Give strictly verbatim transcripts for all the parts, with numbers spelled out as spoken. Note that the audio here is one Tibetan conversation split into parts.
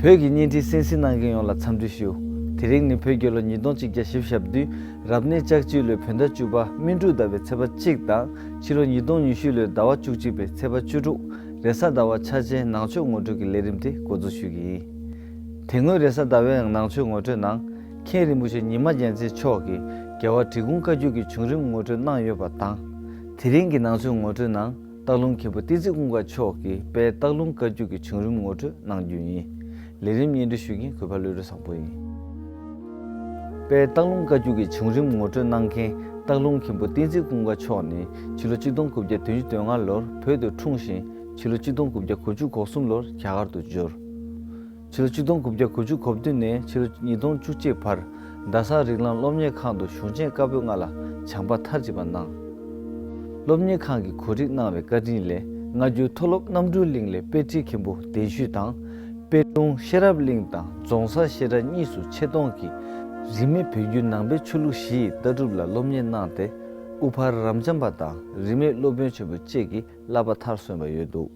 བོད་ཀྱི་བརྙན་འཕྲིན་གསན་གཟིགས་གནང་མཁན་ཡོངས་ལ་འཚམས་འདྲི་ཞུ། དེ་རིང་ནི་བོད་རྒྱལ་ལོ་ཉིས་སྟོང་གཅིག་བརྒྱ་བཞི་བཅུ་ཞེ་བདུན། རབ་གནས་ལྕགས་བྱི་ལོའི་བོད་ཟླ་བཅུ་པ་སྨིན་དྲུག་ཟླ་བའི་ཚེས་པ་གཅིག་དང་ཕྱི་ལོ་ཉིས་སྟོང་ཉི་ཤུ་ལོའི་ཟླ་བ་བཅུ་གཅིག་པའི་ཚེས་པ་བཅུ་དྲུག་རེས་གཟའ་ཟླ་བ་འཆར་ཅན་ནང་ཆོས་ངོ་སྤྲོད་ཀྱི་ལས་རིམ་དེ་འགོ་འཛུགས་ཞུ་གི་ཡིན། དེ་སྔོན་རེས་གཟའ་ཟླ་བའི་ནང་ཆོས་ངོ་སྤྲོད་ནང་མཁན་རིན་པོ་ཆེ་ཉི་མ་རྒྱལ་མཚན་མཆོག་གིས་རྒྱལ་བ་འབྲི་གུང་བཀའ་བརྒྱུད་ཀྱི་བྱུང་རིམ་ངོ་སྤྲོད་གནང་ཡོད་པ་དང་། དེ་རིང་གི་ནང་ཆོས་ངོ་སྤྲོད་ནང་སྟག་ལུང་མཁན་པོ་བསྟན་འཛིན་ཀུན་དགའ་མཆོག་གིས་དཔལ་སྟག་ལུང་བཀའ་བརྒྱུད་ཀྱི་བྱུང་རིམ་ངོ་སྤྲོད་གནང་རྒྱུ་ཡིན། ལས་རིམ་སྙན་སྒྲོན་ཞུ་མཁན་གུས་པ་བློ་གྲོས་བཟང་པོ་ཡིན། དཔལ་སྟག་ལུང་བཀའ་བརྒྱུད་ཀྱི་བྱུང་རིམ་ངོ་སྤྲོད་གནང་མཁན་སྟག་ལུང་མཁན་པོ་བསྟན་འཛིན་ཀུན་དགའ་མཆོག་ནི་ཕྱི་ལོ་ཆིག་སྟོང་དགུ་བརྒྱ་བདུན་ཅུ་དོན་ལྔ་ལོར་བོད་དུ་འཁྲུངས་ཤིང་ཕྱི་ལོ་ཆིག་སྟོང་དགུ་བརྒྱ་གོ་བཅུ་གོ་གསུམ་ལོར་རྒྱ་གར་དུ་འབྱོར། ཕྱི་ལོ་ཆིག་སྟོང་དགུ་བརྒྱ་གོ་བཅུ་གོ་བདུན་ནས་ཕྱི་ལོ་ཉིས་སྟོང་བཅུ་གཅིག་བར་རྡ་ས་རིགས་ལམ་སློབ་གཉེར་ཁང་དུ་གཞུང་ཆེན་བཀའ་པོད་ལྔ་ལ་སྦྱངས་པ་མཐར་ཕྱིན་པ་གནང་། སློབ་གཉེར་ཁང་གིས་གོ་སྒྲིག་གནང་བའི་བཀའ་དྲིན་ལས་སྔ་འགྱུར་མཐོ་སློབ་རྣམ་གྲོལ་གླིང་ལས་དཔེ་ཁྲིད་མཁན་པོ་གདན་ཞུས་དང་། དཔེ་སྒྲུང་ཤེས་རབ་གླིང་དང་རྫོང་སར་ཤེས་རབ་གཉིས་སུ་ཆེད་གཏོང་གིས་རིས་མེད་བོད་བརྒྱུད་ནང་པའི་ཆོས་ལུགས་བཞི་ཡི་ལྟ་གྲུབ་ལ་སློབ་གཉེར་གནང་སྟེ། དབུ་ཕར་རབ་འབྱམས་པ་དང་རིས་མེད་སློབ་དཔོན་ཆེན་པོ་བཅས་ཀྱི་བསླབ་པ་མཐར་སོན་པ་ཡོད་འདུག་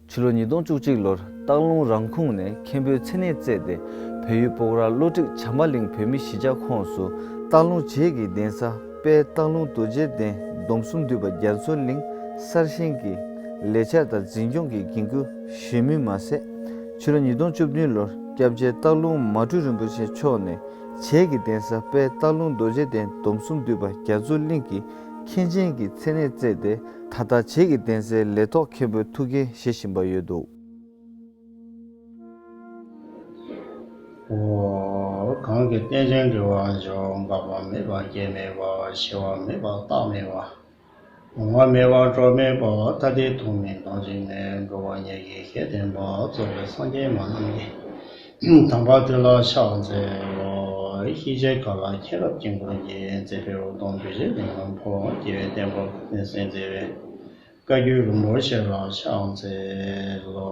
ཕྱི་ལོ་ཉིས་སྟོང་བཅུ་གཅིག་ལོར་སྟག་ལུང་རང་ཁོངས་ནས་མཁན་པོའི་མཚན་གནས་བསྩལ་ཏེ། བལ་ཡུལ་སྤོག་ར་བློ་གྲོས་བྱམས་པ་གླིང་བོད་མིའི་གཞིས་ཆགས་ཁོངས་སུ་སྟག་ལུང་བྱེས་ཀྱི་གདན་ས་དཔལ་སྟག་ལུང་རྡོ་རྗེ་གདན་སྡོམ་གསུམ་འདུས་པ་རྒྱ་མཚོ་གླིང་གསར་བཞེངས་ཀྱི་ལས་འཆར་དང་འཛིན་སྐྱོང་གི་འགན་ཁུར་བཞེས་མུས་མ་ཟད། ཕྱི་ལོ་ཉིས་སྟོང་བཅུ་བདུན་ལོར་སྐྱབས་རྗེ་སྟག་ལུང་མ་སྤྲུལ་རིན་པོ་ཆེ་མཆོག་ནས་བྱེས་ཀྱི་གདན་ས་དཔལ་སྟག་ལུང་རྡོ་རྗེ་གདན་སྡོམ་གསུམ་འདུས་པ་རྒྱ་མཚོ་གླིང་གི་མཁན་ཆེན་གྱི་མཚན་གནས་བསྩལ་ཏེ། ད་ལྟ་བྱེས་ཀྱི་གདན་སའི་ལས་ཐོག་མཁན་པོའི་ཐུགས་འགན་བཞེས་བཞིན་པ་ཡོད་འདུག་འོ། གང་གི་རྟེན་ཅིང་འབྲེལ་བར་འབྱུང་། འགག་པ་མེད་པ་སྐྱེ་མེད་པ། ཞི་བ་མེད་པ་རྟག་མེད་པ། གདུང་བ་མེད་པ་འགྲོ་མེད་པ། ཐ་དད་ཐུག་མེད་སྟོང་གཅིག་མེད། འགྲོ་བ་ཉེར་ཞིའི་གཞི་བརྟན་པ། རྫོགས་པའི་སངས་རྒྱས་མ་རྣམས་ཀྱི། དམ་པ་དེ་ལ་ཕྱག་འཚལ་ལོ། ཤེས་བྱའི་མཁའ་ལ་མཁྱེན་རབ་དཀྱིལ་འཁོར་གྱི། མཛད་པའི་འོད་སྟོང་འདུ་བྱེད་གླིང་ལ་ཕོབ། རྒྱལ་བའི་བསྟན་པ་ཀུན་ནས་གསལ་མཛད་པའི། བཀའ་བརྒྱུད་རིན་པོ་ཆེ་ལ་ཕྱག་འཚལ་ལོ།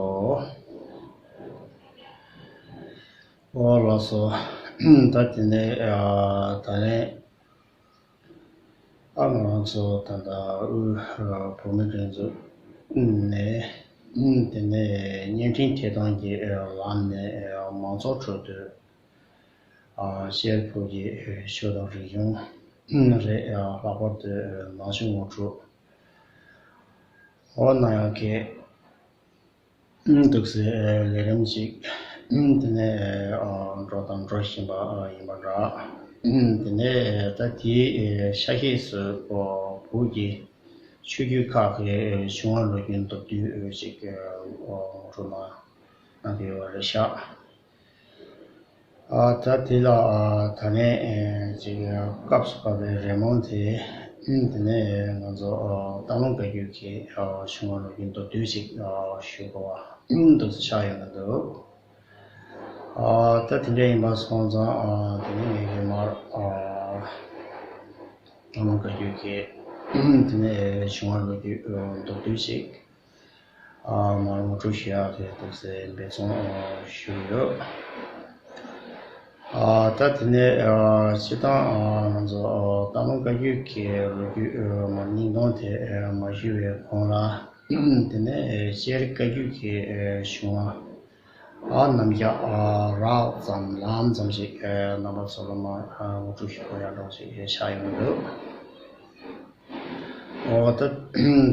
འོ་ལགས་སོ། ད་དེ་ནས་ད་ནས་ཨ་ང་རང་ཚོ་ད་ལྟ་དབུས་བོད་མིའི་སྒྲིག་འཛུགས་ནས་དེ་ནས་བརྙན་འཕྲིན་ཐད་གཏོང་གི་ལམ་ནས་མང་ཚོགས་ཁྲོད་དུ། ཨ། ཤེལ་ཕུག་གི་ཆོས་དང་རིག་གཞུང་རེད། ཨ། ལྷག་པར་དུ་ནང་ཆོས་ངོ་སྤྲོད་འོ་གནང་ཡག་གི་འདུག་སེ་ལས་རིམ་ཞིག་དེ་ནས་འགྲོ་དང་འགྲོ་བཞིན་པ་ཡིན་པ་འདྲ། དེ་ནས་ད་དེའི་ཤ་ཤེས་སུ་བོད་ཀྱི་ཆོས་བརྒྱུད་ཁག་གི་བྱུང་བ་ལོ་རྒྱུས་མདོར་བསྡུས་ཤིག་ངོ་སྤྲོད་གནང་གནང་གི་ཡོད་པ་རེད་ཤག་ཨ། ད་དེ་ལ་ཨ། ད་ནས་ཨེ། ཅིག་སྐབས་སུ་བབས་པའི་རེ་སྨོན་དེ། ཨུམ། དེ་ནས་ང་ཚོ་ཨ། སྟག་ལུང་བཀའ་བརྒྱུད་ཀྱི་ཨ། བྱུང་བ་ལོ་རྒྱུས་མདོར་བསྡུས་ཤིག་ཨ། ཞུ་དགོས་པ་ཨུམ། འདུག་སེ་ཆགས་ཡོང་གི་འདུག་ཨ། ད་དེ་འདྲ་ཡིན་པ་སོང་ཙང་ཨ། དེ་ནས་ངས་ཀྱི་མར་ཨ། སྟག་ལུང་བཀའ་བརྒྱུད་ཀྱི་ཨུམ། དེ་ནས་བྱུང་བ་ལོ་རྒྱུས་ཨ། མདོར་བསྡུས་ཤིག་ཨ། མར་ངོ་སྤྲོད་ཞུ་ཡག་དེ་འདུག་སེ་འབད་བརྩོན་ཞུས་ཡོད། ཨ། ད་དེ་ནས་ཨ། སྤྱིར་བཏང་ཨ། ང་ཚོ་ཨ། སྟག་ལུང་བཀའ་བརྒྱུད་ཀྱི་ལོ་རྒྱུས་ཨ། མར་སྙིང་སྟོང་དེ་ཨ། མ་ཞུས་པའི་གོང་ལ། དེ་ནས་ཤེས་རིག་བཀའ་བརྒྱུད་ཀྱི་ཨ། བྱུང་བ་ཨ། རྣམ་གཞག་ཨ། རགས་ཙམ་ལམ་ཙམ་ཞིག་ཨ། རྣམ་པ་ཚོ་ལ་མར་ཨ། ངོ་སྤྲོད་ཞུ་དགོས་ཡག་འདྲ་བོ་ཞིག་ཆགས་ཡོང་གི་འདུག་ཨོ། ད་དེ་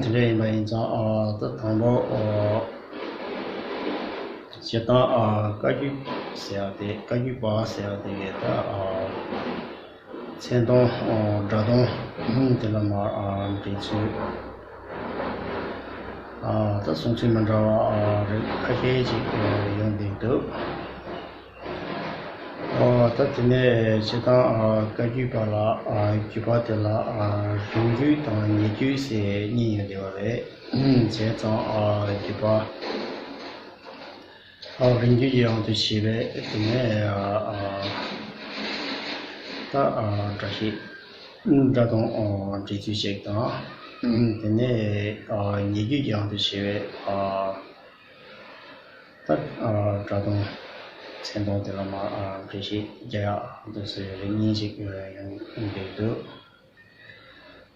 འདྲ་ཡིན་པ་ཡིན་ཙང་ཨ། ད་དང་པོ་ཨོ། སྤྱིར་བཏང་ཨ། བཀའ་བརྒྱུད་ཟེར་ཡག་དེ། བཀའ་བརྒྱུད་པ་ཟེར་ཡག་དེ་གའི་ད་ཨ། མཚན་དོན་ཨོ། སྒྲ་དོན་དེ་ལ་མར་ཨ། འགྲེལ་ཚུལ་ཨ། ད་གསུང་ཚུལ་མི་འདྲ་བ་ཨ། རིགས་ཁ་ཤས་ཅིག་ཡོང་བསྡད་འདུག་ཨོ། ད་དེ་ནས་སྤྱིར་བཏང་ཨ། བཀའ་བརྒྱུད་པ་ལ་ཨ། བརྒྱུད་པ་དེ་ལ་ཨ། རིང་བརྒྱུད་དང་ཉེ་བརྒྱུད་ཟེར་གཉིས་ཡོད་བསྡད་པ་རེད། བྱས་ཙང་ཨ། བརྒྱུད་པ་ཨ། རིང་བརྒྱུད་ཀྱི་དབྱངས་དུ་བྱས་པའི་དེ་ནས་ཨ། ད་ཨ། སྒྲ་བཤད་སྒྲ་དོན་ཨ། འགྲེལ་ཚུལ་ཞིག་དང་། དེ་ནས་ཨ། ཉེ་བརྒྱུད་ཀྱི་དབྱངས་དུ་བྱས་པའི་ཨ། ད་ཨ། སྒྲ་དོན་མཚན་དོན་དེ་ལ་མར་ཨ། འགྲེལ་བཤད་རྒྱག་ཡག་འདུག་སེ་རིགས་གཉིས་ཤིག་ཡོང་བསྡད་འདུག་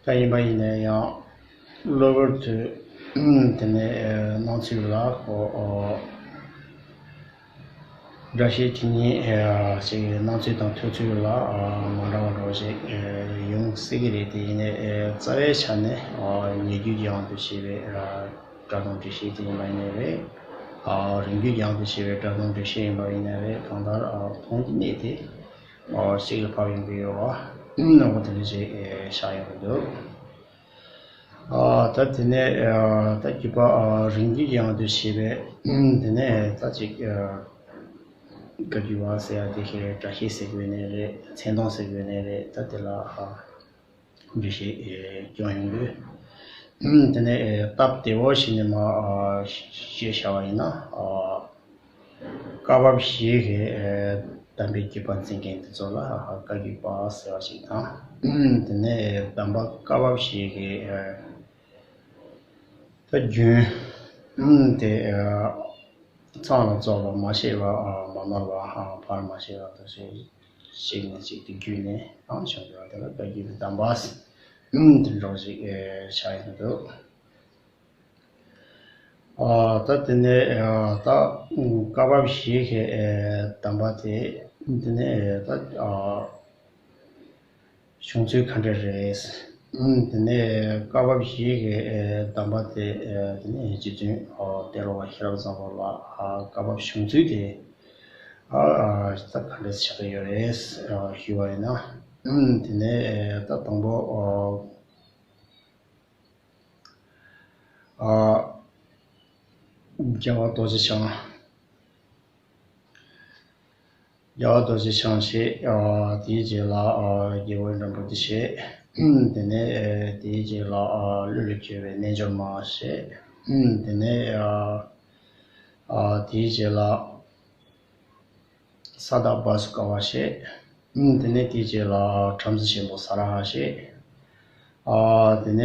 ད་ཡིན་པ་ཡིན་ན་ཡང་གློ་བུར་དུ་དེ་ནས་ཨ། སྣང་ཚུལ་ལ་ཁོ་ཨ། སྒྲ་བཤད་དེ་ཉིད་ཅིག་སྣང་ཚུལ་དང་ཐོས་ཚུལ་ལ་མ་འདྲ་བ་འདྲ་བོ་ཞིག་ཡོང་སྲིད་ཀྱི་རེད། དེ་ཡིན་ནའི་རྩ་བའི་ཆ་ནས་ཉེ་བརྒྱུད་ཀྱི་དབང་དུ་བྱས་པའི་སྒྲ་དང་འགྲེལ་བཤད་དེ་ཡིན་པ་ཡིན་ནའི་རེད། རིང་བརྒྱུད་ཀྱི་དབང་དུ་བྱས་པའི་སྒྲ་དང་འགྲེལ་བཤད་ཡིན་པ་ཡིན་ནའི་རེད། གང་ལྟར་དོན་གྱི་གནད་དེ་གཅིག་ལ་ཕབ་ཡོང་གི་ཡོད་པ་འོ་དེ་འདྲ་ཞིག་ཆགས་ཡོང་གི་འདུག་ཨ་ད་དེ་ནས་ཨ་ད་བརྒྱུད་པ་ཨ་རིང་བརྒྱུད་ཀྱི་དབང་དུ་བྱས་པའི་དེ་ནས་ད་ཅིག་ཨ་བཀའ་བརྒྱུད་པ་ཟེར་ཡ་དེ་ཤེས་སྒྲ་ཤེས་ཟེར་དགོས་ནའི་རེད། མཚན་དོན་ཟེར་དགོས་ནའི་རེད། ད་དེ་ལ་ཨ་འགྲེལ་བཤད་ཨེ་སྐྱོན་ཡོང་དུས་དེ་ནས་ཨེ་སྟབས་བདེ་བོ་ཞིག་ནས་མ་ཨ་ཞེས་བྱ་བ་ཡིན་ན་ཨ། བཀའ་བབས་བཞི་གི་ཨེ་གདམས་པའི་བརྒྱུད་པ་འཛིན་མཁན་དེ་ཚོ་ལ་བཀའ་བརྒྱུད་པ་ཟེར་བ་ཞིག་དང་། དེ་ནས་གདམས་པ་བཀའ་བབས་བཞི་གི་ཨེ་ད་རྒྱུན་དེ་ཨེ་ཚང་ལ་རྫོགས་པ་མ་བཤད་པ་མ་ནོར་བ་བར་མ་ཆད་པ་དེ་ཚོ་ཞིག་ནས་ཅིག་ཏུ་བརྒྱུད་ནས་བྱུང་བ་དེ་ལ་བཀའ་བརྒྱུད་པའི་གདམས་པ་དེ་འདྲ་ཞིག་ཆགས་ཡོང་གི་འདུག་ཨ་ད་དེ་ནས་ཨ་ད་བཀའ་བབས་བཞི་གི་ཨེ་གདམས་པ་དེ་དེ་ནས་ཨེ་ད་ཨ་བྱུང་ཚུལ་ག་འདྲ་རེད། ཨ་དེ་ནས་བཀའ་བབས་བཞི་གི་ཨེ་གདམས་པ་དེ་ཨེ་དེ་ནས་རྗེ་བཙུན་ཨོ་ཏེ་ལོ་བ་ཤེས་རབ་བཟང་པོ་ལ་ཨ་བཀའ་བབས་བྱུང་ཚུལ་དེ་ཨ་ཨ་ད་ག་འདྲ་ཆགས་ཀྱི་ཡོད་རེད་ཨ་ཞུས་པ་ཡིན་ན། ཨ་དེ་ནས་ཨེ་ད་དང་པོ་ཨོ། ཨ་རྒྱལ་བ་རྡོ་རྗེ་འཆང་། རྒྱལ་བ་རྡོ་རྗེ་འཆང་ཞེས། ཨ་དེའི་རྗེས་ལ་ཨ་རྒྱལ་བ་འབྲོམ་པོ་ཏི་ཞེས། དེ་ནས་ཨ་དེའི་རྗེས་ལ་ཨ་ཀླུ་ལས་བྱོན་པའི་རྣལ་འབྱོར་མ་ཞེས། དེ་ནས་ཨ་ཨ་དེའི་རྗེས་ལ། ས་བདག་བ་སུ་ཀ་བ་ཞེས། ཨུམ། དེ་ནས་དེའི་རྗེས་ལ་བྲམ་ཟེ་ཆེན་པོ་ས་ར་ཧ་ཞེས། ཨ་དེ་ནས་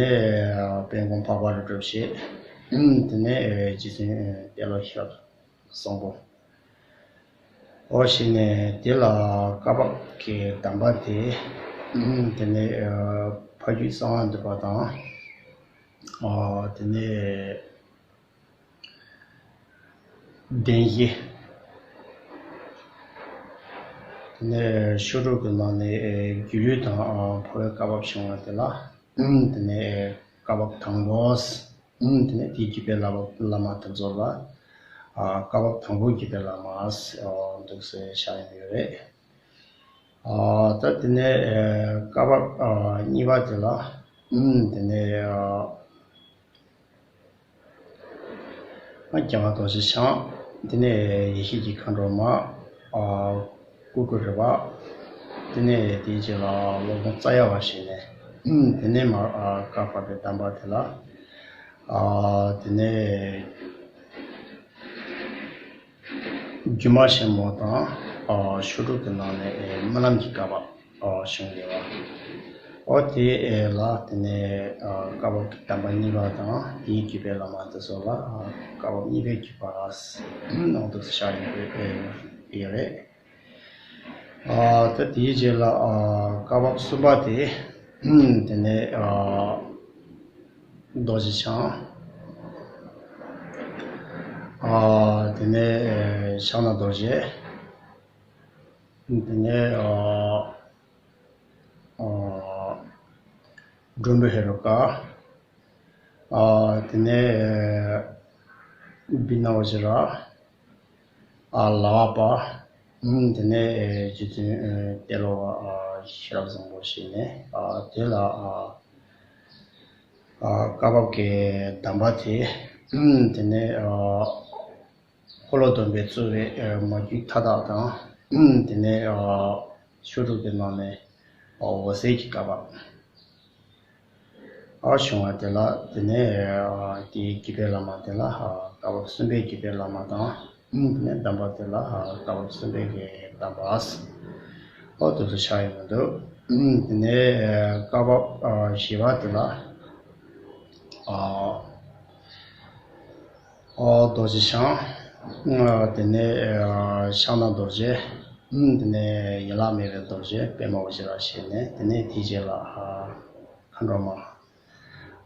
དཔལ་མགོན་འཕགས་པ་རི་གྲུབ་ཞེས། ཨུམ། དེ་ནས་རྗེ་བཙུན་ཏེ་ལོ་ཤེས་རབ་བཟང་པོ། ཨོ་ཞེས་ནས་དེ་ལ་བཀའ་བབས་ཀྱི་གདམས་པ་དེ། ཨུམ། དེ་ནས་ཕ་རྒྱུད་གསང་བ་འདུས་པ་དང་། ཨ་དེ་ནས། བདེན་བཞི། དེ་ནས་ཆོས་དྲུག་གི་ནང་ནས་སྒྱུ་ལུས་དང་འཕོ་བའི་བཀའ་བབས་བྱུང་བ་དེ་ལ། དེ་ནས་བཀའ་བབས་དང་པོ། དེ་ནས་དེའི་བརྒྱུད་པའི་བླ་མ་བླ་མ་དེ་ཚོ་ལ། བཀའ་བབས་དང་པོའི་བརྒྱུད་པའི་བླ་མ་འདུག་སེ་བཞག་ཡོད་རེད། ཨ་ད་དེ་ནས་ཨེ་བཀའ་བབས་ཨ་གཉིས་པ་དེ་ལ། ཨུམ། དེ་ནས་ཨ་རྒྱལ་བ་རྡོ་རྗེ་འཆང་། དེ་ནས་ཡེ་ཤེས་ཀྱི་མཁའ་འགྲོ་མ། ཨ་ཀུ་ཀུ་རི་པ། དེ་ནས་དེའི་རྗེས་ལ་སློབ་དཔོན་རྩ་ཡ་བ་ཞེས་ནས། ཨུམ། དེ་ནས་མར་ཨ་བཀའ་བབས་པའི་གདམས་པ་དེ་ལ། ཨ་དེ་ནས། སྒྱུ་མ་ཆེན་མོ་དང་། ཨ་ཆོས་དྲུག་གི་ནང་ནས་ཨེ་སྨོན་ལམ་གྱི་བཀའ་བབས་ཨ་བྱུང་ཡོད་པ། ཨོ་དེ་ཨེ་ལ་དེ་ནས་ཨ་བཀའ་བབས་ཀྱི་གདམས་པ་གཉིས་པ་དང་དེའི་བརྒྱུད་པའི་བླ་མ་དེ་ཚོ་ལ་ཨ་བཀའ་བབས་གཉིས་པའི་བརྒྱུད་པ་ཨ་ནང་དུ་བཞག་ཡོད་པའི་ཨེ་ཡོད་རེད། ཨ་ད་དེའི་རྗེས་ལ་ཨ་བཀའ་བབས་གསུམ་པ་དེ། དེ་ནས་ཨ་རྡོ་རྗེ་འཆང་། ཨ་དེ་ནས་ཨ་ཕྱག་ན་རྡོ་རྗེ། དེ་ནས་ཨ་ཨ་མགྲོན་པོ་ཧེ་རུ་ཀ། ཨ་དེ་ནས་བི་ན་ཝ་ཇི་ར། ཨ་ལ་བ་པ། ཨུམ། དེ་ནས་རྗེ་བཙུན་ཏེ་ལོ་བ་ཨ་ཤེས་རབ་བཟང་པོ་ཞེས་ནས་ཨ་དེ་ལ་ཨ་ཨ་བཀའ་བབས་ཀྱི་གདམས་པ་དེ། ཨུམ། དེ་ནས་ཨ་འཁོར་ལོ་སྡོམ་པས་གཙོས་པའི་ཨ་མ་རྒྱུད་མཐའ་དག་དང་། ཨུམ། དེ་ནས་ཨ་ཆོས་དྲུག་གི་ནང་ནས་ཨ་འོད་གསལ་གྱི་བཀའ་བབས། ཨ་བྱུང་བ་དེ་ལ་དེ་ནས་ཨ་དེའི་བརྒྱུད་པའི་བླ་མ་དེ་ལ་ཨ་བཀའ་བབས་གསུམ་པའི་བརྒྱུད་པའི་བླ་མ་དང་། ཨུམ། དེ་ནས་གདམས་པ་དེ་ལ་ཨ་བཀའ་བབས་གསུམ་པའི་གི་གདམས་པ། ཨོ་དེ་ཚོ་ཆགས་ཡོད་མི་འདུག་ཨུམ། དེ་ནས་ཨ་བཀའ་བབས་ཨ་བཞི་པ་དེ་ལ་ཨ་ཨོ་རྡོ་རྗེ་འཆང་། ཨ་དེ་ནས་ཨ་ཕྱག་ན་རྡོ་རྗེ། ཨུམ། དེ་ནས་ཡན་ལག་མེད་པའི་རྡོ་རྗེ་པདྨ་འོད་ཟེར་ཞེས་ནས། དེ་ནས་དེའི་རྗེས་ལ་ཨ་མཁའ་འགྲོ་མ།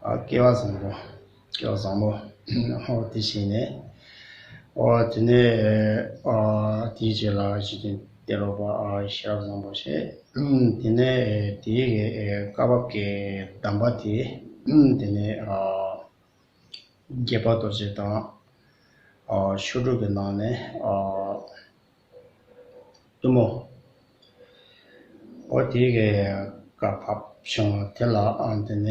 ཨ་སྐལ་བ་བཟང་པོ། སྐལ་བ་བཟང་པོ། ཨོ་དེ་བྱས་ནས། ཨོ་དེ་ནས་ཨ་དེའི་རྗེས་ལ་རྗེ་བཙུན་ཏེ་ལོ་པ་ཨ་ཤེས་རབ་བཟང་པོ་ཞེས། ཨུམ། དེ་ནས་དེའི་གི་ཨེ་བཀའ་བབས་ཀྱི་གདམས་པ་དེ། ཨུམ། དེ་ནས་ཨ་དགྱེས་པ་རྡོ་རྗེ་དང་ཨ་ཆོས་དྲུག་གི་ནང་ནས་ཨ་གཏུམ་མོ། ཨོ་དེའི་གི་བཀའ་བབས་བྱུང་བ་དེ་ལ་ཨ་དེ་ནས་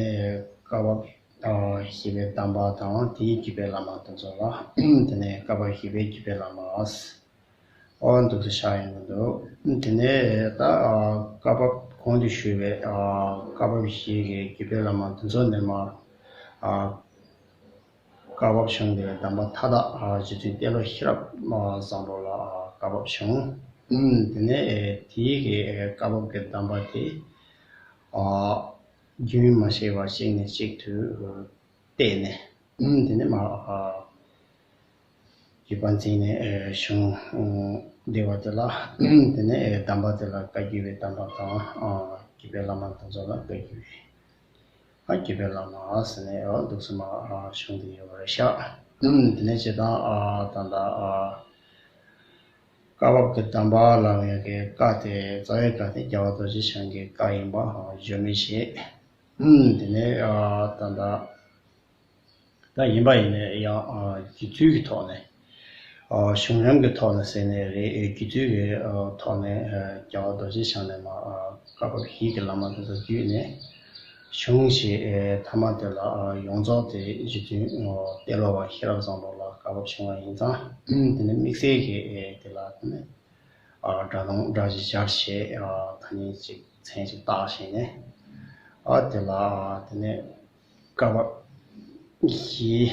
བཀའ་བབས་ཨ་བཞི་པའི་གདམས་པ་དང་དེའི་བརྒྱུད་པའི་བླ་མ་དེ་ཚོ་ལ། དེ་ནས་བཀའ་བབས་བཞི་པའི་བརྒྱུད་པའི་བླ་མ། ཨོ་འདུག་སེ་ཆགས་ཡོང་གི་འདུག་དེ་ནས་ད་ཨ་བཀའ་བབས་གོང་དུ་ཞུས་པའི་ཨ་བཀའ་བབས་བཞི་གི་བརྒྱུད་པའི་བླ་མ་དེ་ཚོ་ནས་མར་ཨ་བཀའ་བབས་བྱུང་བའི་གདམས་པ་མཐའ་དག་ཨ་རྗེ་བཙུན་ཏེ་ལོ་ཤེས་རབ་ཨ་བཟང་པོ་ལ་ཨ་བཀའ་བབས་བྱུང་། ཨུམ། དེ་ནས་ཨེ་དེའི་གི་ཨེ་བཀའ་བབས་ཀྱི་གདམས་པ་དེ་ཨ་རྒྱུན་མ་ཆད་པར་གཅིག་ནས་གཅིག་ཏུ་བལྟས་ནས། ཨུམ། དེ་ནས་མར་ཨ་བརྒྱུད་པ་འཛིན་ནས་ཨེ་བྱུང་བསྡད་པ་དེ་ལ། དེ་ནས་ཨེ་གདམས་པ་དེ་ལ་བཀའ་བརྒྱུད་པའི་གདམས་པ་དང་ཨ་བརྒྱུད་པའི་བླ་མ་དེ་ཚོ་ལ་བཀའ་བརྒྱུད་པའི་ཨ་བརྒྱུད་པའི་བླ་མ་ཟེར་ནས་ཨ་འདུག་སེ་མར་ཨ་བྱུང་བསྡད་ཡོད་པ་རེད་ཤག་དེ་ནས་སྤྱིར་བཏང་ཨ་ད་ལྟ་ཨ་བཀའ་བབས་ཀྱི་གདམས་པ་ལབ་ཡག་གི་བཀའ་དེ་རྩ་བའི་བཀའ་དེ་རྒྱལ་བ་རྡོ་རྗེ་འཆང་གི་བཀའ་ཡིན་པ་ཨ་བརྗོད་མེད་བྱས། དེ་ནས་ཨ་ད་ལྟ་ད་ཡིན་པ་ཡིན་ནའི་ཡང་ཨ་རྒྱུད་ཚུལ་གྱི་ཐོག་ནས་ཨ་གཞུང་ལམ་གྱི་ཐོག་ནས་ཟེར་ནའི་རེད། རྒྱུད་ཚུལ་གྱི་ཨ་ཐོག་ནས་ཨ་རྒྱལ་བ་རྡོ་རྗེ་འཆང་ནས་མར་ཨ་བཀའ་བབས་བཞི་གི་བླ་མ་དེ་ཚོ་བརྒྱུད་ནས་བྱུང་ཞེས་ཨེ་མཐའ་མ་དེ་ལ་ཨ་ཡོངས་རྫོགས་དེ་རྗེ་བཙུན་ཨ་ཏེ་ལོ་པ་ཤེས་རབ་བཟང་པོ་ལ་བཀའ་བབས་བྱུང་བ་ཡིན་ཙང་། དེ་ནས་དམིགས་བསལ་གྱི་ཨེ་དེ་ལ་དེ་ནས་ཨ་སྒྲ་དང་སྒྲ་གཞི་སྦྱར་བྱས་ཨ་ཐ་སྙད་ཅིག་མཚན་ཅིག་བཏགས་བྱས་ནས་ཨ་དེ་ལ་ཨ་དེ་ནས་བཀའ་བབས་བཞི།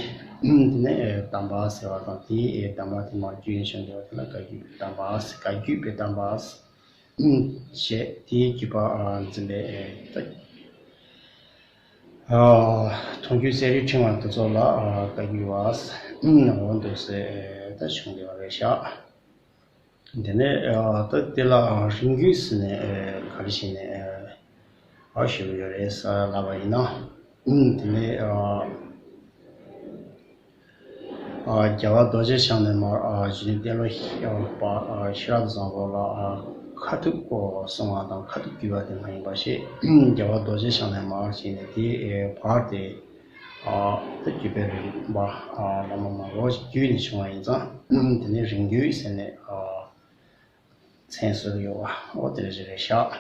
དེ་ནས་གདམས་པ་ཟེར་བ་དང་དེའི་གདམས་པ་དེ་མར་བརྒྱུད་ནས་བྱུང་བསྡད་པ་དེ་ལ་བཀའ་བརྒྱུད་པའི་གདམས་པ་ཟེར། བཀའ་བརྒྱུད་པའི་གདམས་པ་ཞེས་དེའི་བརྒྱུད་པ་འཛིན་པའི་ད་མཐོང་ཆོས་གསེར་རིའི་ཕྲེང་བ་དེ་ཚོ་ལ་བཀའ་བརྒྱུད་པ་འོ་འདུག་སེ་ད་བྱུང་བསྡད་པ་རེད་ཤག་དེ་ནས་ཨ་ད་དེ་ལ་ཨ་རིམ་བརྒྱུད་ཟེར་ནས་ཨ་ག་རེ་བྱས་ནས་ཨ་ཞུ་གི་ཡོད་རེད་ཟེར་ལབ་པ་ཡིན་ན། ཨུམ། དེ་ནས་ཨ་ཨ་རྒྱལ་བ་རྡོ་རྗེ་འཆང་ནས་མར་ཨ་རྗེ་བཙུན་ཏེ་ལོ་ཤེས་པ་ཨ་ཤེས་རབ་བཟང་པོ་ལ་ཨ་ཁ་ཐུག་གསུང་བ་དང་ཁ་ཐུག་བརྒྱུད་པ་དེ་མ་ཡིན་པ་ཞིག་རྒྱལ་བ་རྡོ་རྗེ་འཆང་ནས་མར་བྱས་ནས་དེའི་ཨེ་བར་དེ། ཨ་ད་བརྒྱུད་པའི་རིམ་པ་ཨ་བླ་མ་མང་པོ་ཞིག་བརྒྱུད་ནས་བྱུང་བ་ཡིན་ཙང་། ཨུམ། དེ་ནས་རིམ་བརྒྱུད་ཟེར་ནས་ཨ་མཚན་གསོལ་ཡོད་པ་འོ་དེ་འདྲ་ཞིག་རེད་ཤག་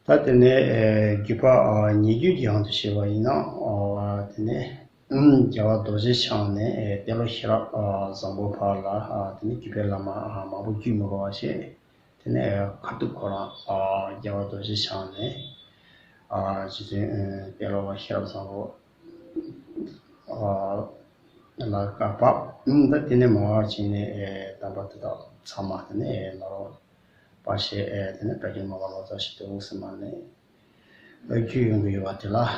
ད་དེ་ནས་ཨེ་བརྒྱུད་པ་ཨ་ཉེ་བརྒྱུད་ཀྱི་དབང་དུ་བྱས་པ་ཡིན་ན། ཨ་དེ་ནས་ཨུམ་རྒྱལ་བ་རྡོ་རྗེ་འཆང་ནས་ཨེ་ཏེ་ལོ་ཤེས་རབ་ཨ་བཟང་པོ་བར་ལ་ཨ་དེ་ནས་བརྒྱུད་པའི་བླ་མ་ཨ་མང་པོ་བརྒྱུད་མི་དགོས་པ་ཞིག་དེ་ནས་ཁ་ཐུག་ཁོ་རང་ཨ་རྒྱལ་བ་རྡོ་རྗེ་འཆང་ནས་ཨ་རྗེ་བཙུན་ཨ་ཏེ་ལོ་པ་ཤེས་རབ་བཟང་པོ་ཨ་ལ་བཀའ་བབས། ཨ་ད་དེ་ནས་མར་བྱས་ནས་ཨེ་གདམས་པ་དེ་དག་ཚང་མ་དེ་ནས་ཨེ་ནོར་བ་ཞེས་ཨེ་དེ་ནས་སྒྲ་སྒྱུར་མ་པ་ལོ་ཙཱ་ཞིག་འདུག་སེ་མར་ནས་བརྒྱུད་ཡོང་གི་ཡོད་པ་དེ་ལ། ཨ་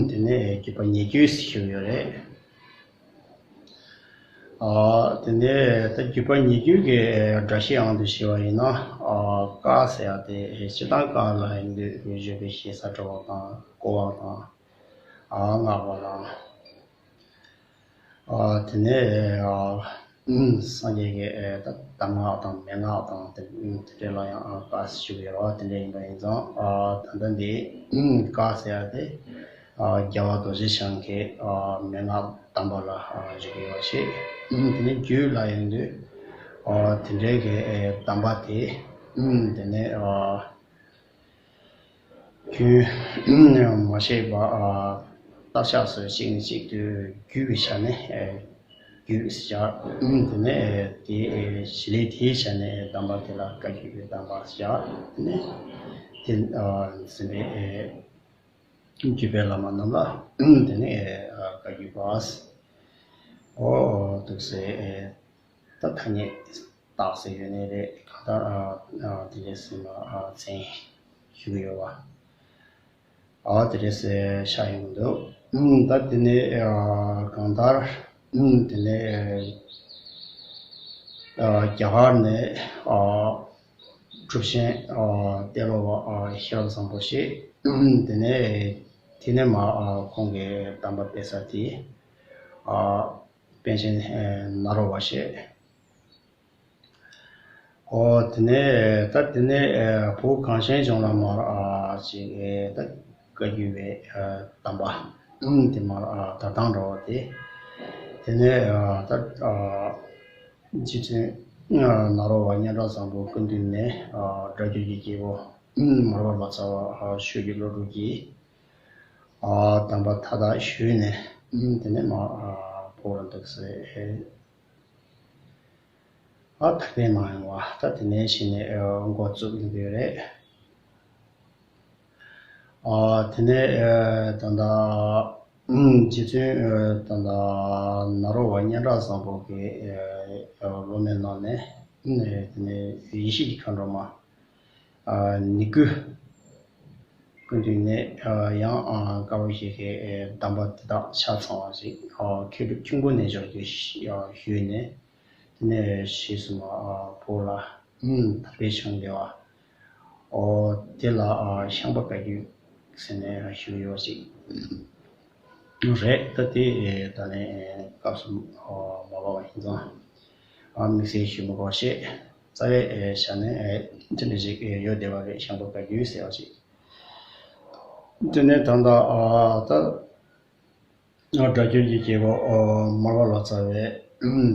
དེ་ནས་བརྒྱུད་པ་ཉེ་བརྒྱུད་ཟེར་ཞུ་གི་ཡོད་རེད། ཨ་དེ་ནས་ད་བརྒྱུད་པ་ཉེ་བརྒྱུད་ཀྱི་སྒྲ་གཞི་དབང་དུ་བྱས་པ་ཡིན་ན། ཨ་བཀའ་ཟེར་ཡ་དེ་སྤྱིར་བཏང་བཀའ་ལ་ཡིན་དུས་བརྗོད་པའི་ཞེ་ས་སྒྲོ་བ་དང་བསྐོར་བ་དང་ཨ་བསྔགས་པ་དང་། ཨ་དེ་ནས་ཨ་སངས་རྒྱས་ཀྱི་ཨེ་ད་གདམས་ངག་དང་མན་ངག་དང་དེ་དེ་འདྲ་ལ་ཡང་ཨ་བཀའ་ཞུ་གི་ཡོད་རེད་བ། དེ་འདྲ་ཡིན་པ་ཡིན་ཙང་ཨ་ད་ལྟ་འདི་བཀའ་ཟེར་ཡ་དེ་ཨ་རྒྱལ་བ་རྡོ་རྗེ་འཆང་གི་ཨ་མན་ངག་དམ་པ་ལ་ཨ་ཞུ་གི་ཡོད་ཞེས། དེ་ནས་རྒྱུད་ལ་ཡོང་དུས་ཨ་དེ་འདྲའི་གི་ཨེ་གདམས་པ་དེ་དེ་ནས་ཨ་རྒྱུན་མ་ཆད་པ་ཨ་བརྟག་དཔྱད་སོགས་གཅིག་ནས་གཅིག་ཏུ་བརྒྱུད་པའི་ཆ་ནས་ཨེ་བརྒྱུད་བྱ། དེ་ནས་ཨེ་དེའི་ཨེ་གཞི་ལས་དེའི་ཆ་ནས་ཨེ་གདམས་པ་དེ་ལ་བཀའ་བརྒྱུད་པའི་གདམས་པ་བྱ། དེ་ནས་དེ་ཨ་འཛིན་པའི་ཨེ་བརྒྱུད་པའི་བླ་མ་རྣམས་ལ་དེ་ནས་ཨེ་ཨ་བཀའ་བརྒྱུད་པ། ཨོ་འདུག་སེ་ཨེ་ད་ཐ་སྙད་བཏགས་སྲོལ་ཡོད་ནི་རེད། གང་ལྟར་ཨ་ཨ་དེ་འདྲ་ཟེར་ན་ཨ་མཚན་ཞུ་གི་ཡོད་པ། ཨ་དེ་འདྲ་ཟེར་ཤག་ཡོང་གི་འདུག་ཨུམ། ད་དེ་ནས་ཨ་གང་ལྟར་ཨུམ་དེ་ནས་ཨ་རྒྱ་གར་ནས་ཨ་གྲུབ་ཆེན་ཨ་ཏེ་ལོ་པ་ཨ་ཤེས་རབ་བཟང་པོ་ཞེས། ཨུམ། དེ་ནས་དེ་ནས་མར་ཨ་ཁོང་གི་གདམས་པ་སྤེལ་ས་དེ་ཨ། པཎ་ཆེན་ནཱ་རོ་པ་བཤད། ཨོ་དེ་ནས་ད་དེ་ནས་བོད་གངས་ཅན་ལྗོངས་ལ་མར་ཅིག་ད་བཀའ་བརྒྱུད་པའི་གདམས་པ་དེ་མར་དར་ཐང་འགྲོ་བ་དེ། དེ་ནས་ད་རྗེ་བཙུན་ནཱ་རོ་པ་སྙན་གྲགས་བཟང་པོ་སྐུ་མདུན་ནས་སྒྲ་བསྒྱུར་གྱི་རྒྱལ་པོ་མར་པ་ལོ་ཙཱ་བ་ཆོས་ཀྱི་བློ་གྲོས་ཀྱིས་གདམས་པ་མཐའ་དག་ཞུས་ནས། དེ་ནས་མར་བོད་ལ་འདུག་སེ་ཨ་དར་སྤེལ་གནང་ཡོང་བ་ད་དེ་ནས་གཞི་ནས་འགོ་བཙུགས་ཡོང་གི་ཡོད་རེད། ཨ་དེ་ནས་ད་ལྟ་རྗེ་བཙུན་ད་ལྟ་ནཱ་རོ་པ་སྙན་གྲགས་བཟང་པོ་གི་སློབ་མའི་ནང་ནས་དེ་ནས་ཡེ་ཤེས་ཀྱི་མཁའ་འགྲོ་མ། ནི་ཀུན། སྐུ་མདུན་ནས་ཡང་དཀར་པོ་ཞིག་གི་གདམས་པ་དེ་དག་ཆ་ཚང་བ་ཞིག་མཁས་གྲུབ་ཁྱུང་པོ་རྣལ་འབྱོར་གྱིས་ཞུས་ནས། དེ་ནས་རྗེས་སུ་མ་བོད་ལ་དར་སྤེལ་བྱུང་བསྡད་པ། ཨོ་དེ་ལ་ཤངས་པ་བཀའ་བརྒྱུད་ཟེར་ནས་ཞུས་ཡོད་ཅིག་རེད། ད་དེ་ད་ནས་སྐབས་སུ་མ་བབས་པ་ཡིན་ཙང་དམིགས་བསལ་ཞུ་མི་དགོས་ཤེས། རྩ་བའི་ཆ་ནས་དེ་འདྲ་ཞིག་ཡོད་བསྡད་པ་རེད། ཤངས་པ་བཀའ་བརྒྱུད་ཟེར་བ་ཞིག་དེ་ནས་ད་ལྟ་ད་སྒྲ་བསྒྱུར་གྱི་རྒྱལ་པོ་མར་པ་ལོ་ཙཱ་བས་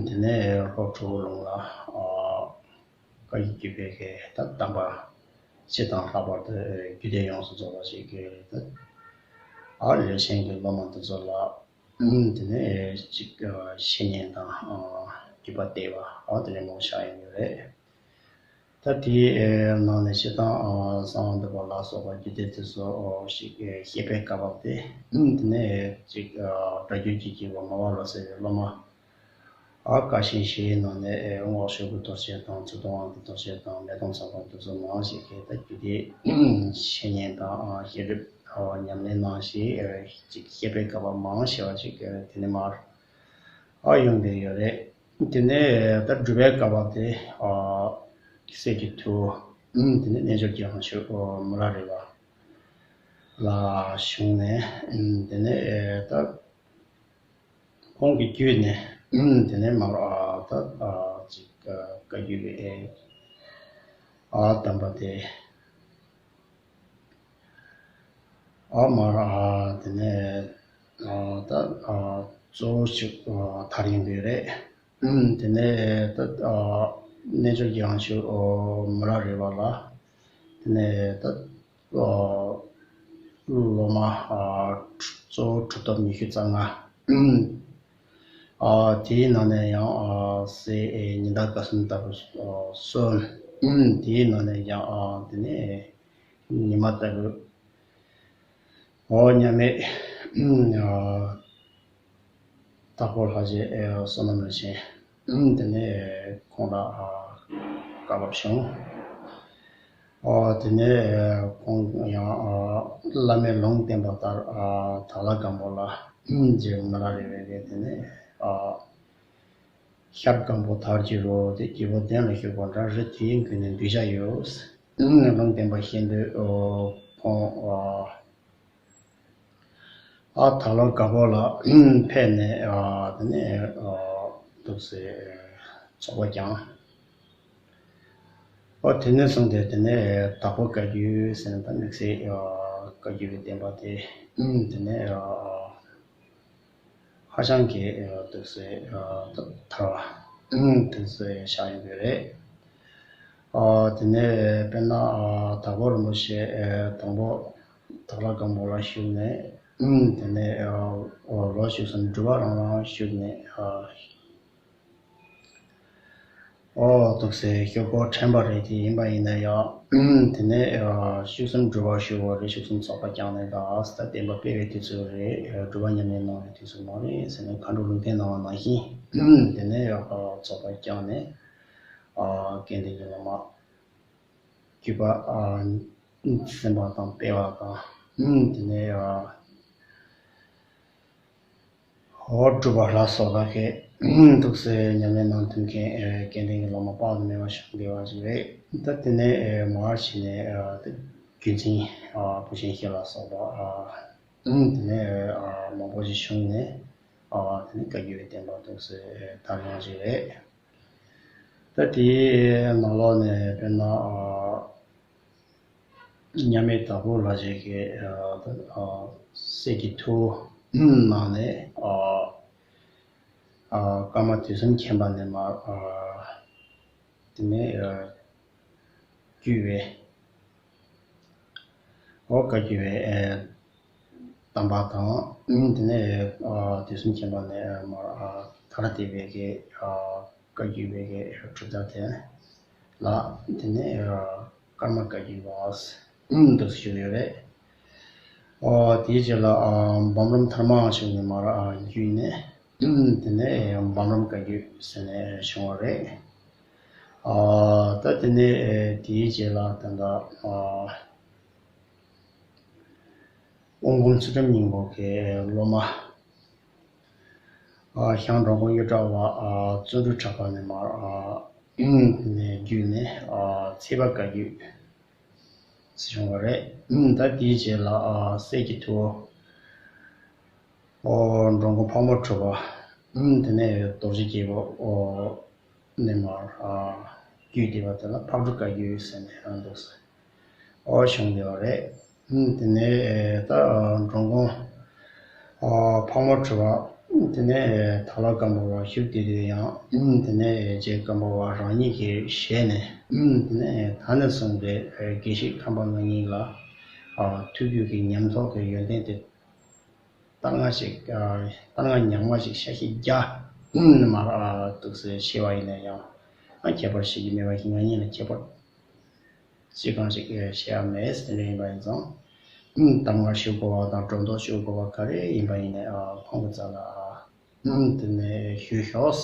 དེ་ནས་ལྷོ་གྲོ་བོ་ལུང་ལ་བཀའ་བརྒྱུད་པའི་གི་ད་གདམས་པ་སྤྱི་དང་ལྷག་པར་དུ་རྒྱུད་སྡེ་ཡོངས་སུ་རྫོགས་པ་ཞིག་གི་ད་ཨ་ལས་ཆེན་གྱི་སློབ་མ་དེ་ཚོ་ལ་དེ་ནས་ཅིག་བཤེས་གཉེན་དང་བརྒྱུད་པ་སྟེར་བ་ཨ་དེ་ནས་མང་ཆགས་ཡོང་གི་རེད། ད་དེའི་ནང་ནས་སྤྱིར་བཏང་གསང་བ་འདུས་པ་ལ་སོགས་པ་རྒྱུད་སྡེ་དེ་ཚོ་ཞིག་བཤད་པའི་སྐབས་དེ་དེ་ནས་ཅིག་སྒྲ་བསྒྱུར་གྱི་རྒྱལ་པོ་མར་པ་ལོ་ཙཱ་བའི་སློབ་མ་ཨ་ཀ་ཤིང་བཞིའི་ནང་ནས་རྔོག་ཤོག་གུ་གཏོར་བྱེད་དང་ཚུར་གཏོང་དབང་གི་གཏོར་བྱེད་དང་མེ་དོང་ཚོགས་པ་དེ་ཚོ་མང་ཞིག་གིས་ད་རྒྱུད་སྡེ་བཤེས་གཉེན་དང་ཤེས་རབ་ཉམས་ལེན་གནང་ཞེས་ཅིག་བཤད་པའི་སྐབས་མང་ཆེ་བ་ཞིག་དེ་ནས་མར་ཨ་ཡོང་བསྡད་ཡོད་རེད། དེ་ནས་ད་སྒྲུབ་པའི་སྐབས་དེ་ཨ་གསེར་གྱི་ཐུར་དེ་ནས་རྣལ་འབྱོར་གྱི་དབང་ཕྱུག་མུ་ར་རི་པ་ལ་བྱུང་ནས་དེ་ནས་ད་ཁོང་གི་བརྒྱུད་ནས་དེ་ནས་མར་ཨ་ད་ཨ་ཅིག་བཀའ་བརྒྱུད་པའི་ཨ་གདམས་པ་དེ། ཨ་མར་ཨ་དེ་ནས་ཨ་ད་ཨ་གཙོ་བོ་ཞིག་ཨ་དར་ཡོང་གི་རེད། ཨུམ་དེ་ནས་ད་ཨ་རྣལ་འབྱོར་གྱི་དབང་ཕྱུག་ཨོ་མུ་ར་རི་པ་ལ་དེ་ནས་ད་ཨ་སློབ་མ་ཨ་གཙོ་བོ་གྲུབ་ཐོབ་ཉི་ཤུ་རྩ་ལྔ། ཨུམ་ཨ་དེའི་ནང་ནས་ཡང་ཨ་སྲས་ཨེ་ཉི་ཟླ་སྐར་གསུམ་ལྟ་བུ་ཨ་གསུམ། ཨུམ་དེའི་ནང་ནས་ཡང་ཨ་དེ་ནས་ཉི་མ་ལྟ་བུ། ཨོ་མཉམ་མེད་ཨ་དྭགས་པོ་ལྷ་རྗེ་ཨེ་བསོད་ནམས་རིན་ཆེན། ཨུམ་དེ་ནས་ཁོང་ལ་ཨ་བཀའ་བབས་བྱུང་། ཨོ་དེ་ནས་ཁོང་ཡང་ཨ་བླ་མའི་ལུང་བསྟན་པ་ལྟར་ཨ་དྭགས་ལྷ་སྒམ་པོ་ལ་ཨུམ་རྗེ་མུ་ར་རི་པས་དེ་ནས་ཨ་ཤར་སྒམ་པོ་དར་གྱི་རོ་དེ་སྐྱེ་བོ་གདན་ལ་བཞུགས་པ་འདྲ་རི་དེའི་མགུལ་ནས་གདུལ་བྱ་ཡོད། ལུང་བསྟན་པ་བཞིན་དུ་ཁོང་ཨ་དྭགས་ལྷ་སྒམ་པོ་ལ་ཕེབས་ནས་དེ་ནས་འདུག་སེ་ཚོགས་པ་བསྐྱངས། ཨོ་དེ་ནས་བཟུང་སྟེ་དེ་ནས་དྭགས་པོ་བཀའ་བརྒྱུད་ཟེར་ན་ད་དམིགས་བསལ་བཀའ་བརྒྱུད་པའི་བསྟན་པ་དེ་དེ་ནས་ཧ་ཅང་གི་འདུག་སེ་དར་བ་འདུག་སེ་ཆགས་ཡོད་པ་རེད། དེ་ནས་དཔེར་ན་དྭགས་པོ་རིན་པོ་ཆེ་དང་པོ་དྭགས་ལྷ་སྒམ་པོ་ལ་བཞུགས་ནས་དེ་ནས་ལོ་བཅུ་གསུམ་སྒྲུབ་པ་རང་རང་བཞུགས་ནས། ཨོ་འདུག་སེ་ཤོག་གོ་དྲན་པ་རེད། དེ་ཡིན་པ་ཡིན་ན་ཡང་དེ་ནས་ཤུགས་གསུམ་སྒྲུབ་པ་ཞུ་བ་རེད། ཤུགས་གསུམ་ཚོགས་པ་བསྐྱངས་ནས་ད་ད་བསྟན་པ་སྤེལ་བའི་དུས་ཚོད་རེད། སྒྲུབ་པ་ཉམས་ལེན་གནང་བའི་དུས་ཚོད་མ་རེད་ཟེར་ནས་མཁའ་འགྲོ་ལུང་བསྟན་གནང་བ་ནང་བཞིན་དེ་ནས་ཚོགས་པ་བསྐྱངས་ནས་སྐལ་ལྡན་གྱི་བླ་མ་བརྒྱུད་པ་འཛིན་པ་དང་སྤེལ་བ་དང་དེ་ནས། ཧོར་སྒྲུབ་པ་ལ་སོགས་པ་གི་འདུག་སེ་ཉམས་ལེན་གནང་ཐུབ་མཁན་སྐལ་ལྡན་གྱི་བླ་མ་དཔག་ཏུ་མེད་པ་བྱུང་བསྡད་པ་ཞིག་རེད། ད་དེ་ནས་མར་ཕྱིན་ནས་ད་བརྒྱུད་འཛིན་བུ་ཆེན་བཞི་ལ་སོགས་པ་དེ་ནས་མང་པོ་ཞིག་བྱུང་ནས་ ཨ་དེ་ནི་བཀའ་བརྒྱུད་པའི་བསྟན་པ་འདུག་སེ་དར་ཡོང་ཞིག་རེད། ད་དེའི་ནང་ལོགས་ནས་དཔེར་ན་ཨ་མཉམ་མེད་དྭགས་པོ་ལྷ་རྗེ་གི་ཨ་ད་ཨ་སྲས་ཀྱི་ཐུ་བོ་ནང་ནས་ཨ་ཨ་ཀརྨ་དུས་གསུམ་མཁྱེན་པ་ནས་མར་ཨ་དེ་ནས་ཨ་བརྒྱུད་པའི་འོ་བཀའ་བརྒྱུད་པའི་ཨ་དམ་པ་དང་། ཨ་དེ་ནས་ཨ་དུས་གསུམ་མཁྱེན་པ་ནས་མར་ཨ་དར་བསྡད་པའི་གི་ཨ་བཀའ་བརྒྱུད་པའི་གི་གྲུབ་མཐའ་དེ་ལ་དེ་ནས་ཨ་ཀརྨ་བཀའ་བརྒྱུད་པ་འདུག་སེ་ཞུ་ཡོད་རེད། ཨོ་དེའི་རྗེས་ལ་ཨ་བམ་རམས་ཐར་མ་ཞུ་ནས་མར་ཨ་བརྒྱུད་ནས་དེ་ནས་བམ་རམས་བཀའ་བརྒྱུད་ཟེར་ནས་བྱུང་བ་རེད། ཨ་ད་དེ་ནས་དེའི་རྗེས་ལ་ད་ལྟ་ཨ་དབུ་མགོན་ཚུལ་ཁྲིམས་སྙིང་པོ་གི་སློབ་མ་ཨ་ཞང་འགྲོ་མགོན་གཡུ་སྒྲ་བ་ཨ་བརྩོན་འགྲུས་གྲགས་པ་ནས་མར་ཨ་ནས་བརྒྱུད་ནས་ཨ་ཚེ་དཔག་བཀའ་བརྒྱུད་ཟེར་བྱུང་བ་རེད། ད་དེའི་རྗེས་ལ་ཨ་སྲས་ཀྱི་ཐུ་བོ་ཨོ་འགྲོ་མགོན་ཕག་མོ་གྲུ་པ། ཨུམ་དེ་ནས་རྡོ་རྗེ་རྒྱལ་པོ་ཨོ་ནས་མར་ཨ་བརྒྱུད་བསྡད་པ་དེ་ལ་ཕག་གྲུ་བཀའ་བརྒྱུད་ཟེར་ནས་ཨ་འདུག་ཟེར། ཨོ་བྱུང་བསྡད་པ་རེད། ཨུམ་དེ་ནས་ད་ཨ་འགྲོ་མགོན་ཨ་ཕག་མོ་གྲུ་པ་ཨུམ་དེ་ནས་དྭགས་ལྷ་སྒམ་པོ་བ་བཞུགས་བསྡད་དུས་ཡང་ཨུམ་དེ་ནས་རྗེ་སྒམ་པོ་བ་རང་ཉིད་ཀྱི་ཞལ་ནས་ཨུམ་དེ་ནས་ད་ནས་བཟུང་སྟེ་དགེ་བཤེས་ཁམས་པ་ང་གཉིས་ལ་ཨ་ཐུགས་རྒྱུད་ཀྱི་ཉམས་རྟོགས་ཀྱི་ཡོན་ཏན་དེ། ལྟར་སྔ་ཞིག་ལྟར་སྔ་ཉམས་ལྔ་ཞིག་ཤ་ཤེད་བརྒྱ་མར་འདུག་སེ་ཤེས་པ་ཡིན་ན་ཡང་ཨ་ཁྱད་པར་ཤེས་ཀྱི་མེད་པ་ཞིག་ང་གཉིས་ལ་ཁྱད་པར་ཅི་གང་ཞིག་ཤེས་ཡ་མེད་དེ་འདྲ་ཡིན་པ་ཡིན་ཙང་། གདམས་ངག་ཞུ་དགོས་པ་དང་སྒྲོ་འདོགས་ཞུ་དགོས་པ་ག་རེ་ཡིན་པ་ཡིན་ནའི་ཨ་ཁོང་གི་རྩ་ལ་ཨ་དེ་ནས་ཞུས་ཤོག་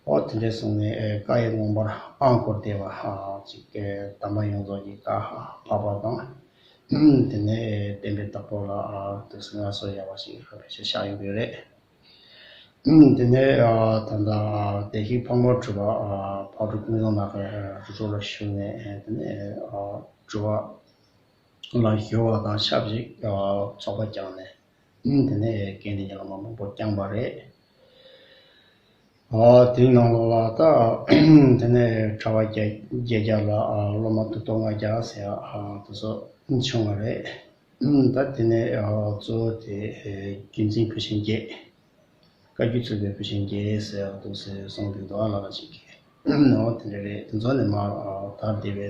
ཨོ་དེ་འདྲས་སོང་ནས་ཨེ་བཀའ་ཡི་དགོངས་པར་ཨང་སྐོར་བསྡེབས་པ་ཨ་ཅིག་ཨེ་དམ་པ་ཡོངས་རྫོགས་ཀྱི་བཀའ་ཨ་འཕགས་པ་དང་། དེ་ནས་ཨེ་བསྟན་པའི་བདག་པོ་ལ་ཨ་དུས་སུ་ང་སོ་ཡ་བ་ཞིག་ཨ་ཕལ་ཆེར་བཞག་ཡོད་པས་རེད། དེ་ནས་ཨ་ད་ལྟ་བདེ་གཤེགས་ཕག་མོ་གྲུ་པ་ཨ་ཕག་གྲུ་ཀུན་བཟང་ནག་གི་རུ་ཁྲོད་ལ་བཞུགས་ནས་ཨེ་དེ་ནས་ཨ་གྲུ་པ་ལ་ཞུ་བ་དང་ཆབས་ཅིག་ཨ་ཚོགས་པ་བསྐྱངས་ནས། ཨུམ་དེ་ནས་རྐྱེན་དེ་ཉིད་ལ་མ་མང་པོ་བསྐྱངས་པ་རེད། ཨ་དེའི་ནང་ལོགས་ལ་ད་དེ་ནས་གྲྭ་པ་བརྒྱད་བརྒྱད་བརྒྱ་ལ་ཨ་སློབ་མ་དུ་ཏོ་ལྔ་བརྒྱ་ཟེར་ཨ་དེ་ཚོ་བྱུང་བ་རེད། ཨུམ་ད་དེ་ནས་ཨ་གཙོ་བོ་དེ་ཨེ་བརྒྱུད་འཛིན་བུ་ཆེན་བརྒྱད། བཀའ་བརྒྱུད་ཚུགས་པའི་བུ་ཆེན་བརྒྱད་ཟེར་ཨ་དེ་ཚོ་གསུངས་འདུག་དོ་ཨ་ལ་ལ་ཅིག་གིས་ཨོ་དེ་འདྲ་རེད། དེ་ཚོ་ནས་མར་ཨ་དར་བསྡད་པའི།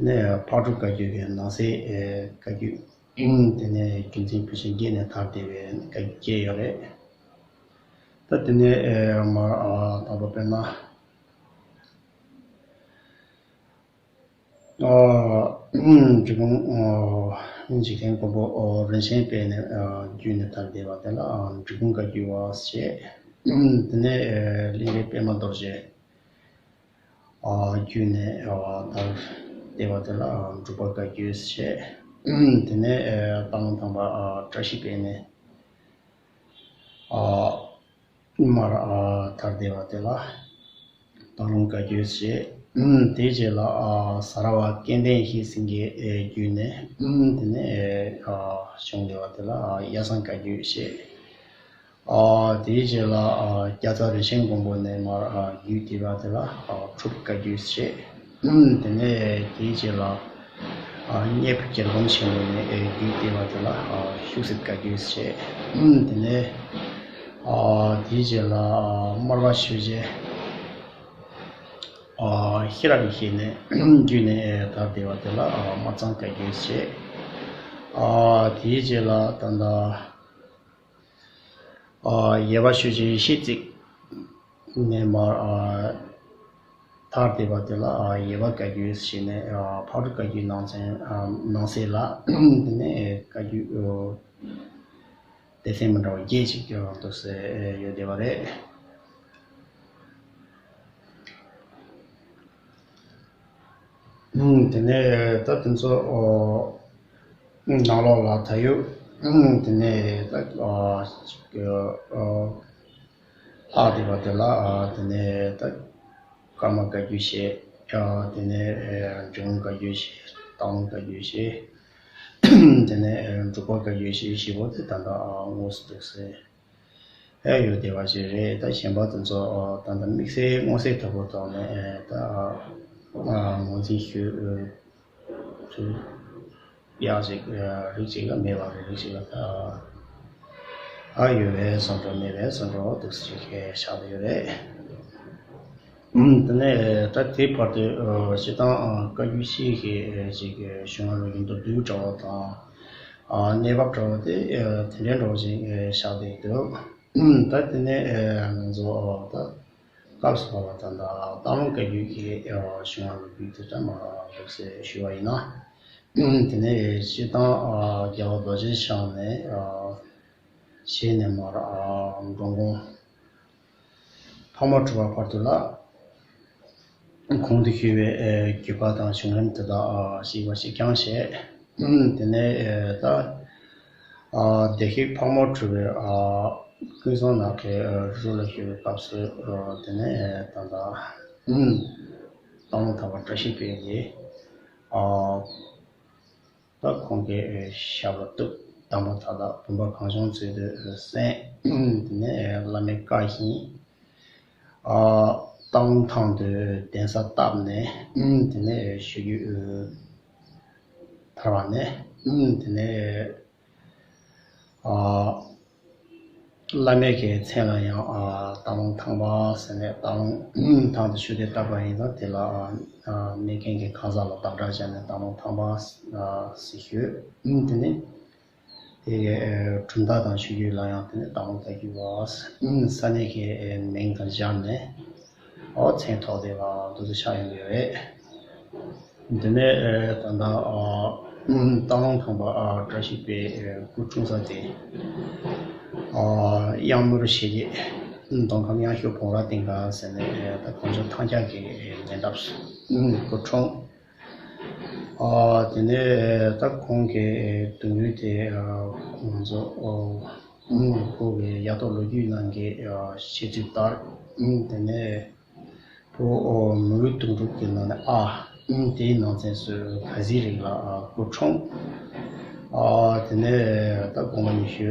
དེ་ནས་ཕག་གྲུ་བཀའ་བརྒྱུད་ཀྱི་ནང་གསེས་ཨེ་བཀའ་བརྒྱུད། དེ་ནས་བརྒྱུད་འཛིན་བུ་ཆེན་བརྒྱད་ནས་དར་བསྡད་པའི་བཀའ་བརྒྱུད་བརྒྱད་ཡོད་རེད། ད་དེ་ནས་ཨེ་མར་ཨ་དང་པོ་དཔེར་ན་ཨ་འབྲི་གུང་ཨ་འཇིག་རྟེན་མགོན་པོ་ཨ་རིན་ཆེན་དཔལ་ནས་ཨ་བརྒྱུད་ནས་དར་བསྡད་པ་དེ་ལ་ཨ་འབྲི་གུང་བཀའ་བརྒྱུད་པ་ཞེས། དེ་ནས་ཨེ་གླིང་པའི་པདྨ་རྡོ་རྗེ། ཨ་བརྒྱུད་ནས་ཨ་དར་བསྡད་པ་དེ་ལ་ཨ་འབྲུག་པ་བཀའ་བརྒྱུད་ཞེས། དེ་ནས་ཨ་སྟག་ལུང་ཐང་པ་ཨ་བཀྲ་ཤིས་དཔལ་ནས་ཨ་མར་ཨ་དར་བསྡད་པ་དེ་ལ་སྟག་ལུང་བཀའ་བརྒྱུད་ཞེས། དེའི་རྗེས་ལ་ཨ་ཟ་ར་བ་སྐལ་ལྡན་ཡེ་ཤེས་སེང་གེ་ཨེ་བརྒྱུད་ནས་དེ་ནས་ཨ་བྱུང་བསྡད་པ་དེ་ལ་ཨ་གཡའ་ཚང་བཀའ་བརྒྱུད་ཞེས། ཨ་དེའི་རྗེས་ལ་ཨ་རྒྱ་ཚ་རིན་ཆེན་མགོན་པོ་ནས་མར་ཨ་བརྒྱུད་བསྡད་པ་དེ་ལ་ཨ་གྲུབ་བཀའ་བརྒྱུད་ཞེས། དེ་ནས་དེའི་རྗེས་ལ་ཨ་གཉལ་པོ་རྒྱལ་འབངས་ཆེན་པོ་ནས་ཨེ་བརྒྱུད་བསྡད་པ་དེ་ལ་ཨ་ཤུག་སྲིད་བཀའ་བརྒྱུད་ཞེས། དེ་ནས་ཨ་དེའི་རྗེས་ལ་ཨ་མར་པ་ཆོས་རྗེ་ཨ་ཤེས་རབ་ཡེ་ཤེས་ནས་བརྒྱུད་ནས་ཨེ་དར་བསྡད་པ་དེ་ལ་ཨ་མར་ཚང་བཀའ་བརྒྱུད་ཞེས། ཨ་དེའི་རྗེས་ལ་ད་ལྟ་ཨ་ཡེ་བ་ཆོས་རྗེ་ཡེ་ཤེས་རྩིག་ནས་མར་ཨ་དར་བསྡད་པ་དེ་ལ་ཨ་ཡེ་བ་བཀའ་བརྒྱུད་ཞེས་ནས་ཨ་ཕག་གྲུ་བཀའ་བརྒྱུད་ནང་ཚན་ཨ་ནང་གསེས་ལ་དེ་ནས་བཀའ་བརྒྱུད་ཨོ་སྡེ་ཚན་མི་འདྲ་བ་བརྒྱད་ཅིག་ཨ་འདུག་སེ་ཡོད་བསྡད་པ་རེད། ཨུམ་དེ་ནས་ད་དེ་ཚོ་ཨོ་ནང་ལོགས་ལ་ད་ཡོད། ཨུམ་དེ་ནས་ད་ཨ་ཨ་ལྷག་བསྡད་པ་དེ་ལ་ཨ་དེ་ནས་ད་ཀརྨ་བཀའ་བརྒྱུད་བཤད། ཨ་དེ་ནས་ཨ་འབྲི་གུང་བཀའ་བརྒྱུད་བཤད། སྟག་ལུང་བཀའ་བརྒྱུད་བཤད། དེ་ནས་ཨ་འབྲུག་པ་བཀའ་བརྒྱུད་བཤད། བཞི་པོ་དེ་ད་ལྟ་ཨ་དངོས་སུ་འདུག་སེ། ཨེ་ཡོད་བདེ་བ་ཞིག་རེད། ད་གཞན་པ་དེ་ཚོ་ད་ལྟ་དམིགས་བསལ་མངོན་གསལ་དོད་པོ་ཐོག་ནས་ད་ངོས་འཛིན་ཞུ་ཐུབ་ཡག་ཞིག་རིགས་ཅིག་ལ་མེད་པ་རེད། རིགས་ཅིག་ལ་ད་ཨ་ཡོད་པའི་བཟོ་འདྲ་མེད་པའི་བཟོ་འདྲ་འདུག་ཟེར་ཞིག་བཞག་ཡོད་རེད། ཨུམ། དེ་ནས་ད་དེའི་བར་དུ་སྤྱིར་བཏང་བཀའ་བརྒྱུད་ཅིག་གི་ཅིག་གཞུང་ལ་ཡོང་དུ་བསྡུས་འདྲ་བོ་དང་། གནས་བབ་འདྲ་བོ་དེ་དེ་འདྲའི་འདྲ་བོ་ཞིག་བཞག་བསྡད་འདུག་ད་དེ་ནས་ང་ཚོ་ད་སྐབས་སུ་བབས་པ་ད་ལྟ་སྟག་ལུང་བཀའ་བརྒྱུད་ཀྱི་གཞུང་ལ་ཡོང་དུ་ད་མ་འདུག་ཟེར་ཞུ་བ་ཡིན་ན། དེ་ནས་སྤྱིར་བཏང་རྒྱལ་བ་རྡོ་རྗེ་འཆང་ནས་བྱས་ནས་མར་འགྲོ་མགོན་ཕག་མོ་གྲུ་པ་བར་དུ་ལ་གོང་དུ་ཞུས་པའི་བརྒྱུད་པ་དང་བྱུང་རིམ་དེ་དག་ཞིབ་པ་ཞིག་ཀྱང་བཤད། དེ་ནས་ད་བདེ་གཤེགས་ཕག་མོ་གྲུ་པའི་ཀུན་བཟང་ནགས་ཀྱི་རུ་ལ་བཞུགས་པའི་སྐབས་སུ་དེ་ནས་ད་ལྟ་སྟག་ལུང་ཐང་པ་བཀྲ་ཤིས་དཔལ་གྱིས། ད་ཁོང་གི་ཞབས་ལ་གཏུགས། དམ་པ་མཐའ་དག་བུམ་པ་གངས་ལྗོངས་འཛིན་དུ་གསན། དེ་ནས་བླ་མའི་བཀའ་བཞིན། སྟག་ལུང་ཐང་དུ་གདན་ས་བཏབ་ནས། དེ་ནས་ཆོས་བརྒྱུད་དར་བ་ནས། དེ་ནས། བླ་མའི་གི་མཚན་ལ་ཡང་སྟག་ལུང་ཐང་པ་ཟེར་ནས། སྟག་ལུང་ཐང་དུ་ཆོས་སྡེ་བཏབ་པ་ཡིན་ཙང་། དེ་ལ་གནས་མཁན་གྱི་གང་ཟག་ལ་བདག་སྒྲ་བྱས་ནས་སྟག་ལུང་ཐང་པ་ཟེར་ཞུས། དེ་ནས་དེ་གི་གྲུབ་མཐའ་དང་ཆོས་བརྒྱུད་ལ་ཡང་དེ་ནས་སྟག་ལུང་བཀའ་བརྒྱུད་པ་ས་གནས་ཀྱི་མིང་དང་སྦྱར་ནས། ཨོ་མཚན་ཐོགས་བསྡད་པ་འདུག་ཟེར་ཆགས་ཡོང་གི་རེད། དེ་ནས་ད་ལྟ་སྟག་ལུང་ཐང་པ་བཀྲ་ཤིས་དཔལ་སྐུ་འཁྲུངས་ས་དེ་གཡང་མུར་ཞལ་གྱི་མདོ་ཁམས་གཡང་ཤོད་བོང་ར་སྟེང་ག་ཟེར་ནས། ད་གངས་ལྗོངས་ཐང་རྒྱལ་གྱི་ཉེ་འདབས་སུ་སྐུ་འཁྲུངས། དེ་ནས་ད་ཁོང་གི་གདུང་རུས་དེ་ང་ཚོ་ཁོང་གི་ཡ་ཐོག་ལོ་རྒྱུས་ནང་གི་བཤད་ཚུལ་ལྟར། དེ་ནས་ཕོ་མོའི་དུང་སྒྲུབ་ཀྱི་ནང་ནས་ཨ། དེའི་ནང་ཚན་སུ་ག་ཟི་རིགས་ལ་སྐུ་འཁྲུངས། དེ་ནས་ད་དགོངས་པ་ཉི་ཤུ་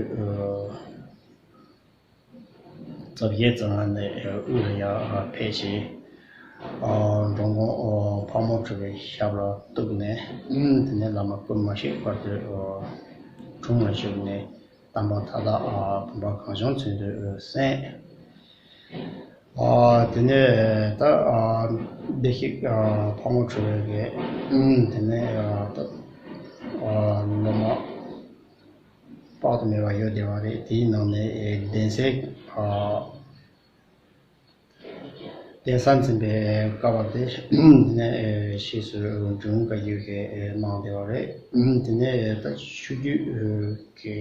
རྩ་བརྒྱད་ཙམ་ནས་དབུས་ལ་ཡར་ཕེབས་ཤིང་། འགྲོ་མགོན་ཕག་མོ་གྲུ་པའི་ཞབས་ལ་གཏུགས་ནས། དེ་ནས་བླ་མ་སྐུ་མ་གཤེགས་བར་དུ་དྲུང་ལ་བཞུགས་ནས། དམ་པ་མཐའ་དག་བུམ་པ་གངས་ལྗོངས་འཛིན་དུ་གསན། དེ་ནས་ད་བདེ་གཤེགས་ཕག་མོ་གྲུ་པའི་གི་དེ་ནས་ད་སློབ་མ་དཔག་ཏུ་མེད་པ་ཡོད་བསྡད་པ་རེད། དེའི་ནང་ནས་གདན་སའི་གདན་ས་འཛིན་པའི་སྐབས་དེ་ནས་ཕྱིས་སུ་འབྲི་གུང་བཀའ་བརྒྱུད་ཀྱིས་གནང་བསྡད་པ་རེད། དེ་ནས་ད་ཆོས་བརྒྱུད་ཀྱི་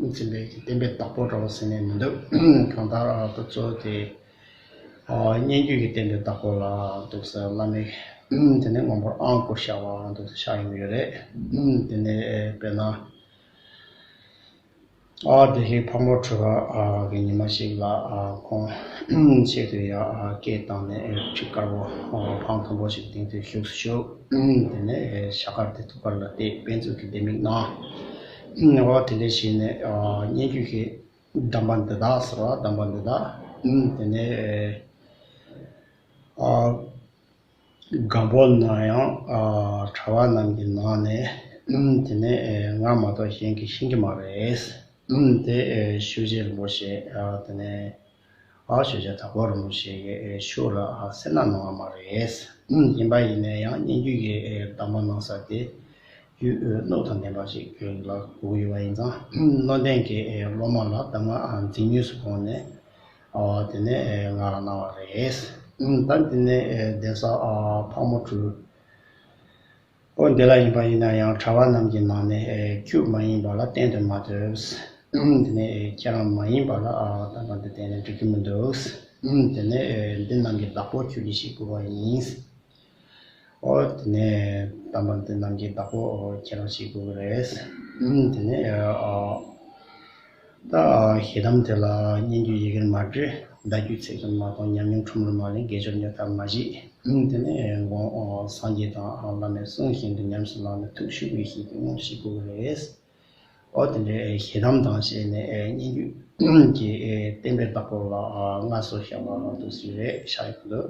འཛིན་པའི་བསྟན་པའི་བདག་པོ་འདྲ་བོ་ཟེར་ནས་མི་འདུག་གང་ལྟར་ད་གཙོ་བོ་དེ་སྙན་བརྒྱུད་ཀྱི་བསྟན་པའི་བདག་པོ་ལ་འདུག་ཟེར། བླ་མའི་དེ་ནས་མངོན་པར་དབང་བསྐུར་བཞག་པ་འདུག་ཟེར་ཆགས་ཡོང་གི་ཡོད་རེད། དེ་ནས་དཔེར་ན། ཨ་བདེ་གཤེགས་ཕག་མོ་གྲུ་པ་གི་ཉི་མ་ཞིག་ལ་ཁོང་ཆེད་དུ་ཡར་སྐད་བཏང་ནས་ཁྲི་དཀར་པོ་འཕང་མཐོན་པོ་ཞིག་སྟེང་དུ་བཞུགས་སུ་བཞུགས། དེ་ནས་ཞྭ་དཀར་དེ་ཐུགས་ཀར་ལ་གཏད། པཎ་གཙུག་གི་ལྡེ་མིག་གནང་། འོ་དེ་འདྲ་བྱས་ནས་སྙན་བརྒྱུད་ཀྱི་གདམས་པ་འདི་དག་ཟེར་བ། གདམས་པ་འདི་དག་དེ་ནས། སྒམ་པོ་ནང་ཡང་གྲྭ་པ་རྣམས་ཀྱི་ནང་ནས་དེ་ནས་ང་མ་གཏོགས་གཞན་གྱིས་ཤེས་ཀྱི་མ་རེད། དེ་ཆོས་རྗེ་རིན་པོ་ཆེ་དེ་ནས་ཆོས་རྗེ་དྭགས་པོ་རིན་པོ་ཆེ་གི་ཆོས་ལ་གསན་གནང་གནང་བ་མ་རེད། ཡིན་པ་ཡིན་ན་ཡང་སྙན་བརྒྱུད་ཀྱི་གདམས་པ་གནང་ས་དེ་རྒྱུས་རྣོ་དང་ལྡན་པ་ཞིག་ལ་གོ་གི་ཡོད་པ་ཡིན་ཙང་། སློབ་ལྡན་གྱི་སློབ་མ་ལ་གདམས་ངག་འཛིན་ཉུས་སུ་བཀོད་ནས། ཨོ་དེ་ནས་ང་ལ་གནང་བ་རེད། ད་དེ་ནས་གདན་ས་ཕག་མོ་གྲུ། ཨོ་འདི་ལ་ཡིན་པ་ཡིན་ན་ཡང་གྲྭ་པ་རྣམས་ཀྱི་ནང་ནས་ཁྱོད་མ་ཡིན་པ་ལ་བསྟེན་དུ་མ་འདོད། དེ་ནས་ཁྱེད་རང་མ་ཡིན་པ་ལ་གདམས་པ་འདི་བསྟེན་ནས་འགྲིག་གི་མི་འདུག་དེ་ནས་འདི་རྣམས་ཀྱི་བདག་པོ་ཁྱོད་ཀྱིས་བྱེད་དགོས་པ་ཡིན། ཨོ་དེ་ནས་གདམས་པ་འདི་རྣམས་ཀྱི་བདག་པོ་ཁྱེད་རང་བྱེད་དགོས་ཀྱི་རེད། དེ་ནས་ཨ་ད་ཞལ་གདམས་དེ་ལ་སྙན་བརྒྱུད་ཡི་གེར་མ་བྲིས། བརྡ་བརྒྱུད་ཚིག་ཏུ་མ་གཏོང་། ཉམས་མྱོང་ཁྲོམ་རུ་མ་ལེན། དགེ་སྦྱོར་མྱུར་མཐར་མ་བཞེས། དེ་ནས་དགོངས་སངས་རྒྱས་དང་བླ་མའི་གསུང་བཞིན་དུ་ཉམས་སུ་བླངས་ནས་ཐུགས་ཞུགས་པའི་ཞིག་གི་དངོས་བྱེད་དགོས་ཀྱི་རེད། ཨོ་དེ་འདྲའི་ཞལ་གདམས་དང་བཅས་ནས་སྙན་བརྒྱུད་ཀྱི་བསྟན་པའི་བདག་པོ་ལ་མངའ་གསོལ་བཞག་པ་ལ་འདུག་ཟེར་རེད་ཤག་ཡོད་འདུག་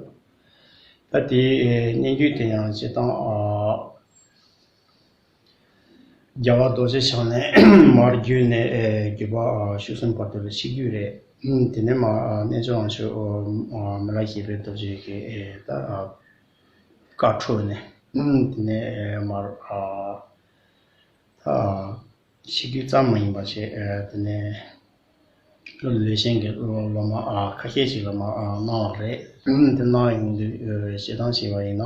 ད་དེའི་སྙན་བརྒྱུད་དེ་ཡང་སྤྱིར་བཏང་རྒྱལ་བ་རྡོ་རྗེ་འཆང་ནས་མར་བརྒྱུད་ནས་བརྒྱུད་པ་བཅུ་གསུམ་བར་དུ་ལ་ཆིག་བརྒྱུད་རེད། དེ་ནས་མར་རྣལ་འབྱོར་དབང་ཕྱུག་མི་ལ་བཞད་པའི་རྡོ་རྗེ་གི་ད་བཀའ་འཁྲོལ་ནས་དེ་ནས་མར་ད་ཆིག་བརྒྱུད་ཙམ་མ་ཡིན་པ་བྱས་དེ་ནས་ལོ་ལས་གཞན་གྱི་སློབ་མ་ཁ་ཤས་ཤིག་ལ་མར་གནང་བ་རེད། དེ་གནང་ཡོང་དུས་བཤད་སྟངས་བྱས་པ་ཡིན་ན།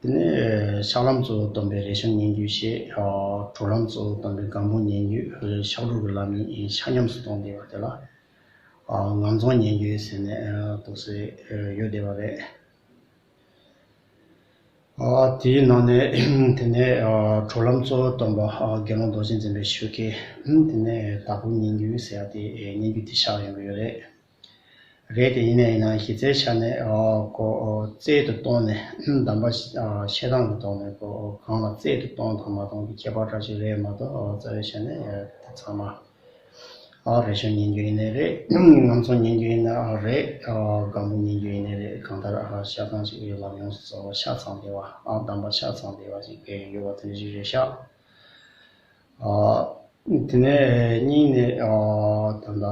དེ་ནས་ཕྱག་ལམ་གཙོ་བོ་སྟོན་པའི་རས་ཆུང་སྙན་བརྒྱུད་བཤད། གྲོལ་ལམ་གཙོ་བོ་སྟོན་པའི་སྒམ་པོ་སྙན་བརྒྱུད། ཕྱག་དྲུག་གི་ལམ་ཡིན་ཆ་སྙོམས་སུ་གཏོང་བསྡད་པ་དེ་ལ་ངམ་རྫོང་སྙན་བརྒྱུད་ཟེར་ནས་འདུག་སེ་ཡོད་བསྡད་པ་རེད། དེའི་ནང་ནས་དེ་ནས་གྲོལ་ལམ་གཙོ་བོ་སྟོན་པ་དགེ་སློང་རྡོ་རྗེ་འཛིན་པའི་ཆོས་སྐད། དེ་ནས་དྭགས་པོ་སྙན་བརྒྱུད་ཟེར་ཡ་དེ་སྙན་བརྒྱུད་དེ་ཆགས་ཡོང་གི་ཡོད་རེད། རེད་དེ་ཡིན་ནའི་ཡིན་ན་གཞི་རྩའི་ཆ་ནས་ཨོ་ཁོ་ཨོ་རྩལ་དུ་གཏོང་ནས་གདམས་པ་བཤད་སྟངས་ཀྱི་ཐོག་ནས་ཁོ་ཨོ་གང་ལ་རྩལ་དུ་གཏོང་དང་མ་གཏོང་གི་ཁྱད་པར་འདྲ་ཞིག་རེད་མ་གཏོགས། ཨོ་རྩ་བའི་ཆ་ནས་ཨེ་དེ་ཚང་མ་ཨོ་རས་ཆུང་སྙན་བརྒྱུད་ཡིན་ནའི་རེད། ངམ་རྫོང་སྙན་བརྒྱུད་ཡིན་ནའི་རེད། ཨོ་སྒམ་པོ་སྙན་བརྒྱུད་ཡིན་ནའི་རེད། གང་ལྟར་ཨོ་བཤད་སྟངས་ཤིག་ཡོད་ལ་ཡོངས་སུ་རྫོགས་པ་ཆ་ཚང་བསྡད་པ། ཨོ་གདམས་པ་ཆ་ཚང་བསྡད་པ་ཞིག་ཡོད་པ་དེ་འདྲ་ཞིག་རེད་ཤག་ཨོ་དེ་ནས་གཉིས་ནས་ཨོ་ད་ལྟ་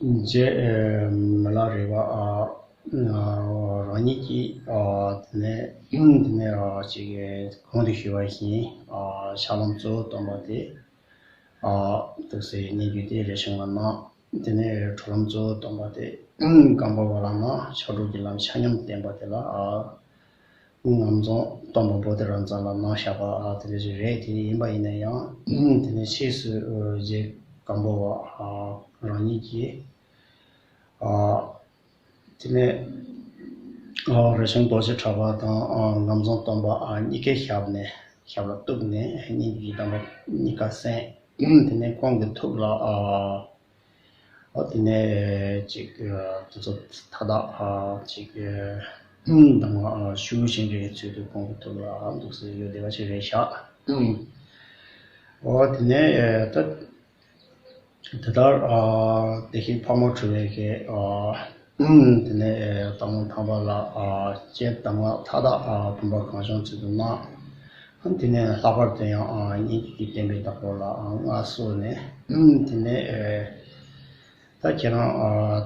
རྗེ་མི་ལ་རས་པ་ཨ་རང་ཉིད་ཀྱིས་ཨ་དེ་ནས་དེ་ནས་ཨ་ཅིག་གོང་དུ་ཞུས་པ་བཞིན་ཨ་ཕྱག་ལམ་གཙོ་བོ་སྟོན་པ་དེ་ཨ་འདུག་སེ་སྙན་བརྒྱུད་དེ་རས་ཆུང་ལ་གནང་། དེ་ནས་གྲོལ་ལམ་གཙོ་བོ་སྟོན་པ་དེ་སྒམ་པོ་པ་ལ་གནང་། ཕྱག་དྲུག་གི་ལམ་ཆ་སྙོམས་བསྟན་པ་དེ་ལ་ཨ་ངམ་རྫོང་སྟོན་པ་པོ་ཏི་ར་ཛ་ལ་གནང་བཞག་པ་དེ་འདྲ་ཞིག་རེད། དེ་ཡིན་པ་ཡིན་ན་ཡང་དེ་ནས་ཕྱིས་སུ་རྗེ་སྒམ་པོ་པ་རང་ཉིད་ཀྱིས་དེ་ནས་རས་ཆུང་རྡོ་རྗེ་གྲགས་པ་དང་ངམ་རྫོང་སྟོན་པ་གཉིས་ཀའི་ཞབས་ནས་ཞབས་ལ་གཏུགས་ནས་སྙན་བརྒྱུད་ཀྱི་གདམས་པ་གཉིས་ཀ་གསན། དེ་ནས་ཁོང་གི་ཐུགས་ལ་ཨོ་དེ་ནས་ཅིག་དེ་ཚོ་མཐའ་དག་ཅིག་གདམས་ངག་ཞུ་བཞིན་པའི་ཚུལ་དུ་ཁོང་གི་ཐུགས་ལ་འདུག་སེ་ཡོད་བསྡད་པ་ཞིག་རེད་ཤག་ཨོ་དེ་ནས་ད་དེ་ལྟར་བདེ་གཤེགས་ཕག་མོ་གྲུ་པའི་གི་དེ་ནས་སྟག་མོ་ཐང་པ་ལ་ཅེས་གདམས་ངག་མཐའ་དག་བུམ་པ་གང་བྱུང་ཚུལ་དུ་གནང་། དེ་ནས་ལྷག་པར་དུ་ཡང་སྙན་བརྒྱུད་ཀྱི་བསྟན་པའི་བདག་པོ་ལ་མངའ་གསོལ་ནས་དེ་ནས་ད་ཁྱེད་རང་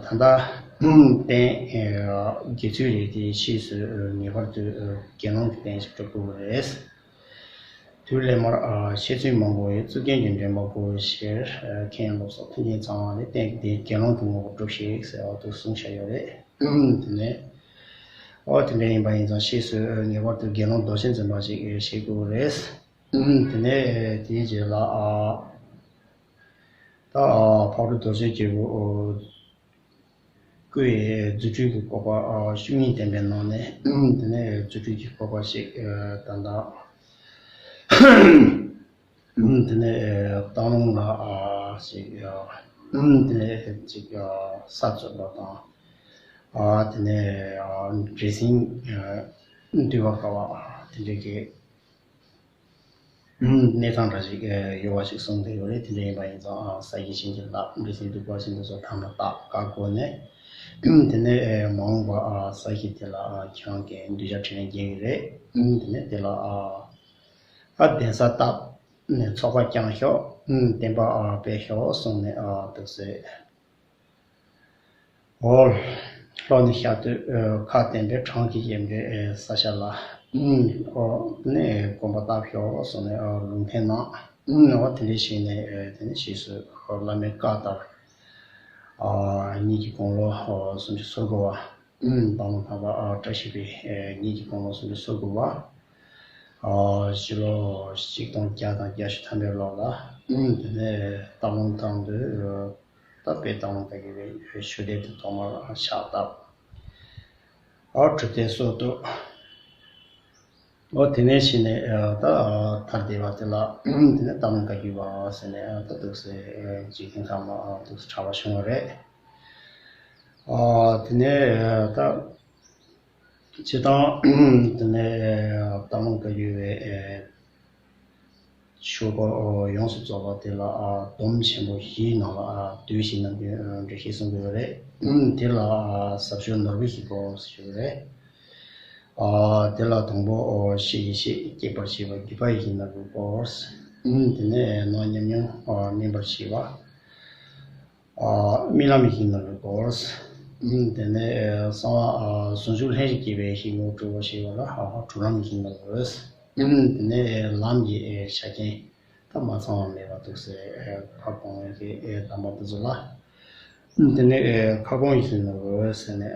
ད་ལྟ་རྟེན་དགེ་ཚུལ་རེད་དེ་ཕྱིས་སུ་ངེས་པར་དུ་དགེ་སློང་གི་རྟེན་ཞིག་སྒྲུབ་དགོས་རེད། དུས་སླད་མར་བཤད་ཚུལ་མང་པོ་ཡོད། གཙུག་རྒྱན་གྱི་འདྲེན་པ་སྐུ་ཞེས་མཁན་སློབ་སོགས་མཐུན་རྐྱེན་ཚང་བ་ནས་རྟེན་དེ་དགེ་སློང་དུ་ངོ་བོ་སྒྲུབས་ཤིག་ཟེར་བ་དུ་གསུངས་བཞག་ཡོད་རེད། དེ་ནས་ཨོ་དེ་འདྲ་ཡིན་པ་ཡིན་ཙང་ཕྱིས་སུ་ངེས་པར་དུ་དགེ་སློང་རྡོ་རྗེ་འཛིན་པ་ཞིག་བྱེད་དགོས་རེད། དེ་ནས་དེའི་རྗེས་ལ་ཨ་ད་ཨ་ཕག་གྲུ་རྡོ་རྗེ་རྒྱལ་པོ་སྐུའི་རྫུ་འཕྲུལ་གྱི་བཀོད་པ་ཨ་བཅུ་གཉིས་བསྟན་པའི་ནང་ནས་དེ་ནས་རྫུ་འཕྲུལ་གྱི་བཀོད་པ་ཞིག་ཨ་ད་ལྟ་དེ་ནས་སྟག་ལུང་ལ་ཨ་ཞིག་ཨ་དེ་ནས་ཅིག་ཨ་ས་རྩོད་པ་དང་ཨ་དེ་ནས་ཨ་འདྲེ་སྲིན་ཨ་འདུལ་བ་དཀའ་བ་ཨ་དེ་འདྲ་གི་གནས་སྟངས་འདྲ་ཞིག་ཡོད་པ་ཞིག་གསུངས་བསྡད་ཡོད་རེད། དེ་འདྲ་ཡིན་པ་ཡིན་ཙང་ས་གཞི་བྱིན་གྱིས་བརླབས། འདྲེ་སྲིན་གདུག་པ་ཆེན་པོ་སོགས་དམ་ལ་བཏགས། བཀའ་བསྒོ་ནས་དེ་ནས་མ་འོངས་པ་ས་གཞི་དེ་ལ་ཁྱེད་རང་གིས་གདུལ་བྱ་འཕྲིན་ལས་རྒྱག་གི་རེད། དེ་ནས་དེ་ལ་ཨ་གདན་ས་བཏབ་ནས་ཚོགས་པ་བསྐྱངས་ཤོག་བསྟན་པ་སྤེལ་ཤོག་གསུངས་ནས་འདུག་ཟེར། འོ། ལྷོ་ནས་ཤར་སྟོད་ཁ་བསྟན་པའི་གྲངས་ཀྱིས་ཡན་པའི་ས་ཆ་ལ་ཨོ་ནས་དགོན་པ་བཏབ་ཤོག་གསུངས་ནས་ལུང་བསྟན་གནང་། འོ་དེ་འདྲ་བྱས་ནས་དེ་ནས་ཕྱིས་སུ་བླ་མའི་བཀའ་ལྟར་ཉིད་ཀྱི་དགུང་ལོ་སུམ་ཅུ་སོ་དགུ་བ། སྟག་ལུང་ཐང་པ་བཀྲ་ཤིས་པའི་ཉིད་ཀྱི་དགུང་ལོ་སུམ་ཅུ་སོ་དགུ་བ། ཕྱི་ལོ་ཆིག་སྟོང་བརྒྱ་དང་བརྒྱད་ཅུ་ཐམ་པའི་ལོ་ལ། དེ་ནས་སྟག་ལུང་ཐང་དུ། ད་དཔལ་སྟག་ལུང་དགའ་བའི་ཞུ་སྡེ་དེ་ཐོག་མར་ཕྱག་བཏབ། ཨོ་གྲུབ་སྡེ་སོགས་འདུག་ཨོ་དེ་ནས་གཞི་ནས་ད་དར་བསྡད་པ་དེ་ལ་དེ་ནས་སྟག་ལུང་དགའ་བ་ཟེར་ནས་ད་འདུག་སེ་འཇིག་རྟེན་ཁམས་ལ་འདུག་སེ་གྲགས་པ་བྱུང་བ་རེད། ཨོ་དེ་ནས་ད། སྤྱིར་བཏང་དེ་ནས་སྟག་ལུང་བཀའ་བརྒྱུད་པའི་ཆོས་སྐོར་ཡོངས་སུ་རྫོགས་པ་དེ་ལ་སྡོམ་ཆེན་པོ་བཞིའི་ནང་ལ་བསྡུས་ཤིག་ནང་གི་འགྲེལ་བཤད་གསུང་གི་ཡོད་རེད། དེ་ལ་ཟབ་ཆོས་ནོར་བུའི་གི་སྐོར་ཞུ་གི་རེད། དེ་ལ་དང་པོ་ཤེས་ཀྱི་ཤེས་སྐྱེད་པར་བྱེད་པ་བརྒྱུད་པ་ཡི་གི་ནོར་བུའི་སྐོར། དེ་ནས་ནང་ཉམས་མྱོང་སྨིན་པར་བྱེད་པ། རྨི་ལམ་ཡིན་ནོ་གོ། དེ་ནས་གསང་བ་ཟུང་འཇུག་ལྷན་ཅིག་སྐྱེས་པའི་ཞིང་ངོ་སྤྲོད་པ་ཞེས་པ་ལ་གྲོལ་ལམ་ཡིན་ནོ་གོ། དེ་ནས་ལམ་གྱི་ཆ་རྐྱེན་ད་མ་ཚང་བ་མེད་པ་འདུག་ཟེར་ཁ་སྐོང་བའི་གདམས་པ་འདི་ཚོ་ལ། དེ་ནས་ཁ་སྐོང་ཡིན་ནོ་གོ་ཟེར་ནས་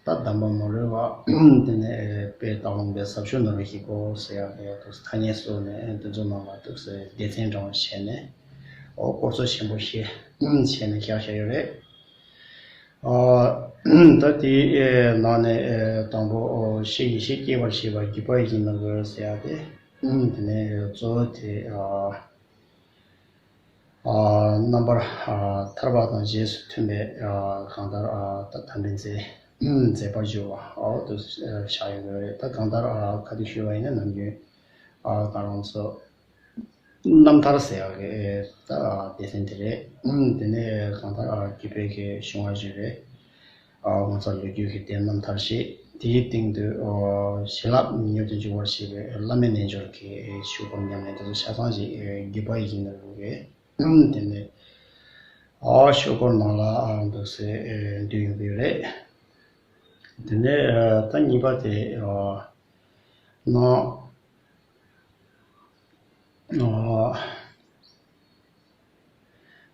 ད་གདམས་པ་མ་ལུས་པ། དེ་ནས་དཔལ་སྟག་ལུང་པའི་ཟབ་ཆོས་ནོར་བུའི་གི་སྐོར་ཟེར་ཡག་གི་ཐ་སྙད་གསོལ་ནས་འདི་ཚོ་ནང་ལ་འདུག་ཟེར་སྡེ་ཚན་འདྲ་བ་བྱས་ནས། ཨོ་སྐོར་ཚོ་ཆེན་པོ་ཞེས་བྱས་ནས་བཞག་བཞག་ཡོད་རེད། ཨ་ད་དེའི་ནང་ནས་དང་པོ་ཤེས་ཀྱི་ཤེས་སྐྱེད་པར་བྱེད་པ་བརྒྱུད་པ་ཡིན་ནོ་གོ་ཟེར་ཡག་དེ། དེ་ནས་གཙོ་བོ་དེ་རྣམ་པར་ཐར་པ་དང་རྗེས་སུ་མཐུན་པའི་གང་ལྟར་ད་དམ་པའི་མཛད་མཛད་པར་འགྱུར་བ་འོ་དུ་བཞག་ཡོད་པ་རེད། ད་གང་ལྟར་ཁ་ཐུག་ཞུས་པ་ཡིན་ན་ནམ་རྒྱུན་གང་རུང་ཚོ། རྣམ་ཐར་ཟེར་ཡག་གི་ད་སྡེ་ཚན་དེ་རེད། དེ་ནས་གང་ལྟར་རྒྱུད་པའི་གི་གཞུང་བ་ཞིག་རེད། ངོ་མཚར་ལོ་རྒྱུས་ཀྱི་དེབ་རྣམ་ཐར་ཞིག་དེའི་སྟེང་དུ་བྱིན་རླབས་མྱུར་དུ་འཇུག་པར་བྱེད་པའི་བླ་མའི་རྣལ་འབྱོར་གྱི་ཆོས་སྐོར་ཉམས་ལེན་དེ་ཚོ་ཆ་ཚང་ཞིག་བརྒྱུད་པ་ཡིན་ནོ་གི། དེ་ནས་ཆོས་སྐོར་ནང་ལ་འདུག་སེ་འདུས་ཡོང་གི་རེད། དེ་ནས་ད་གཉིས་པ་དེ་ནང་།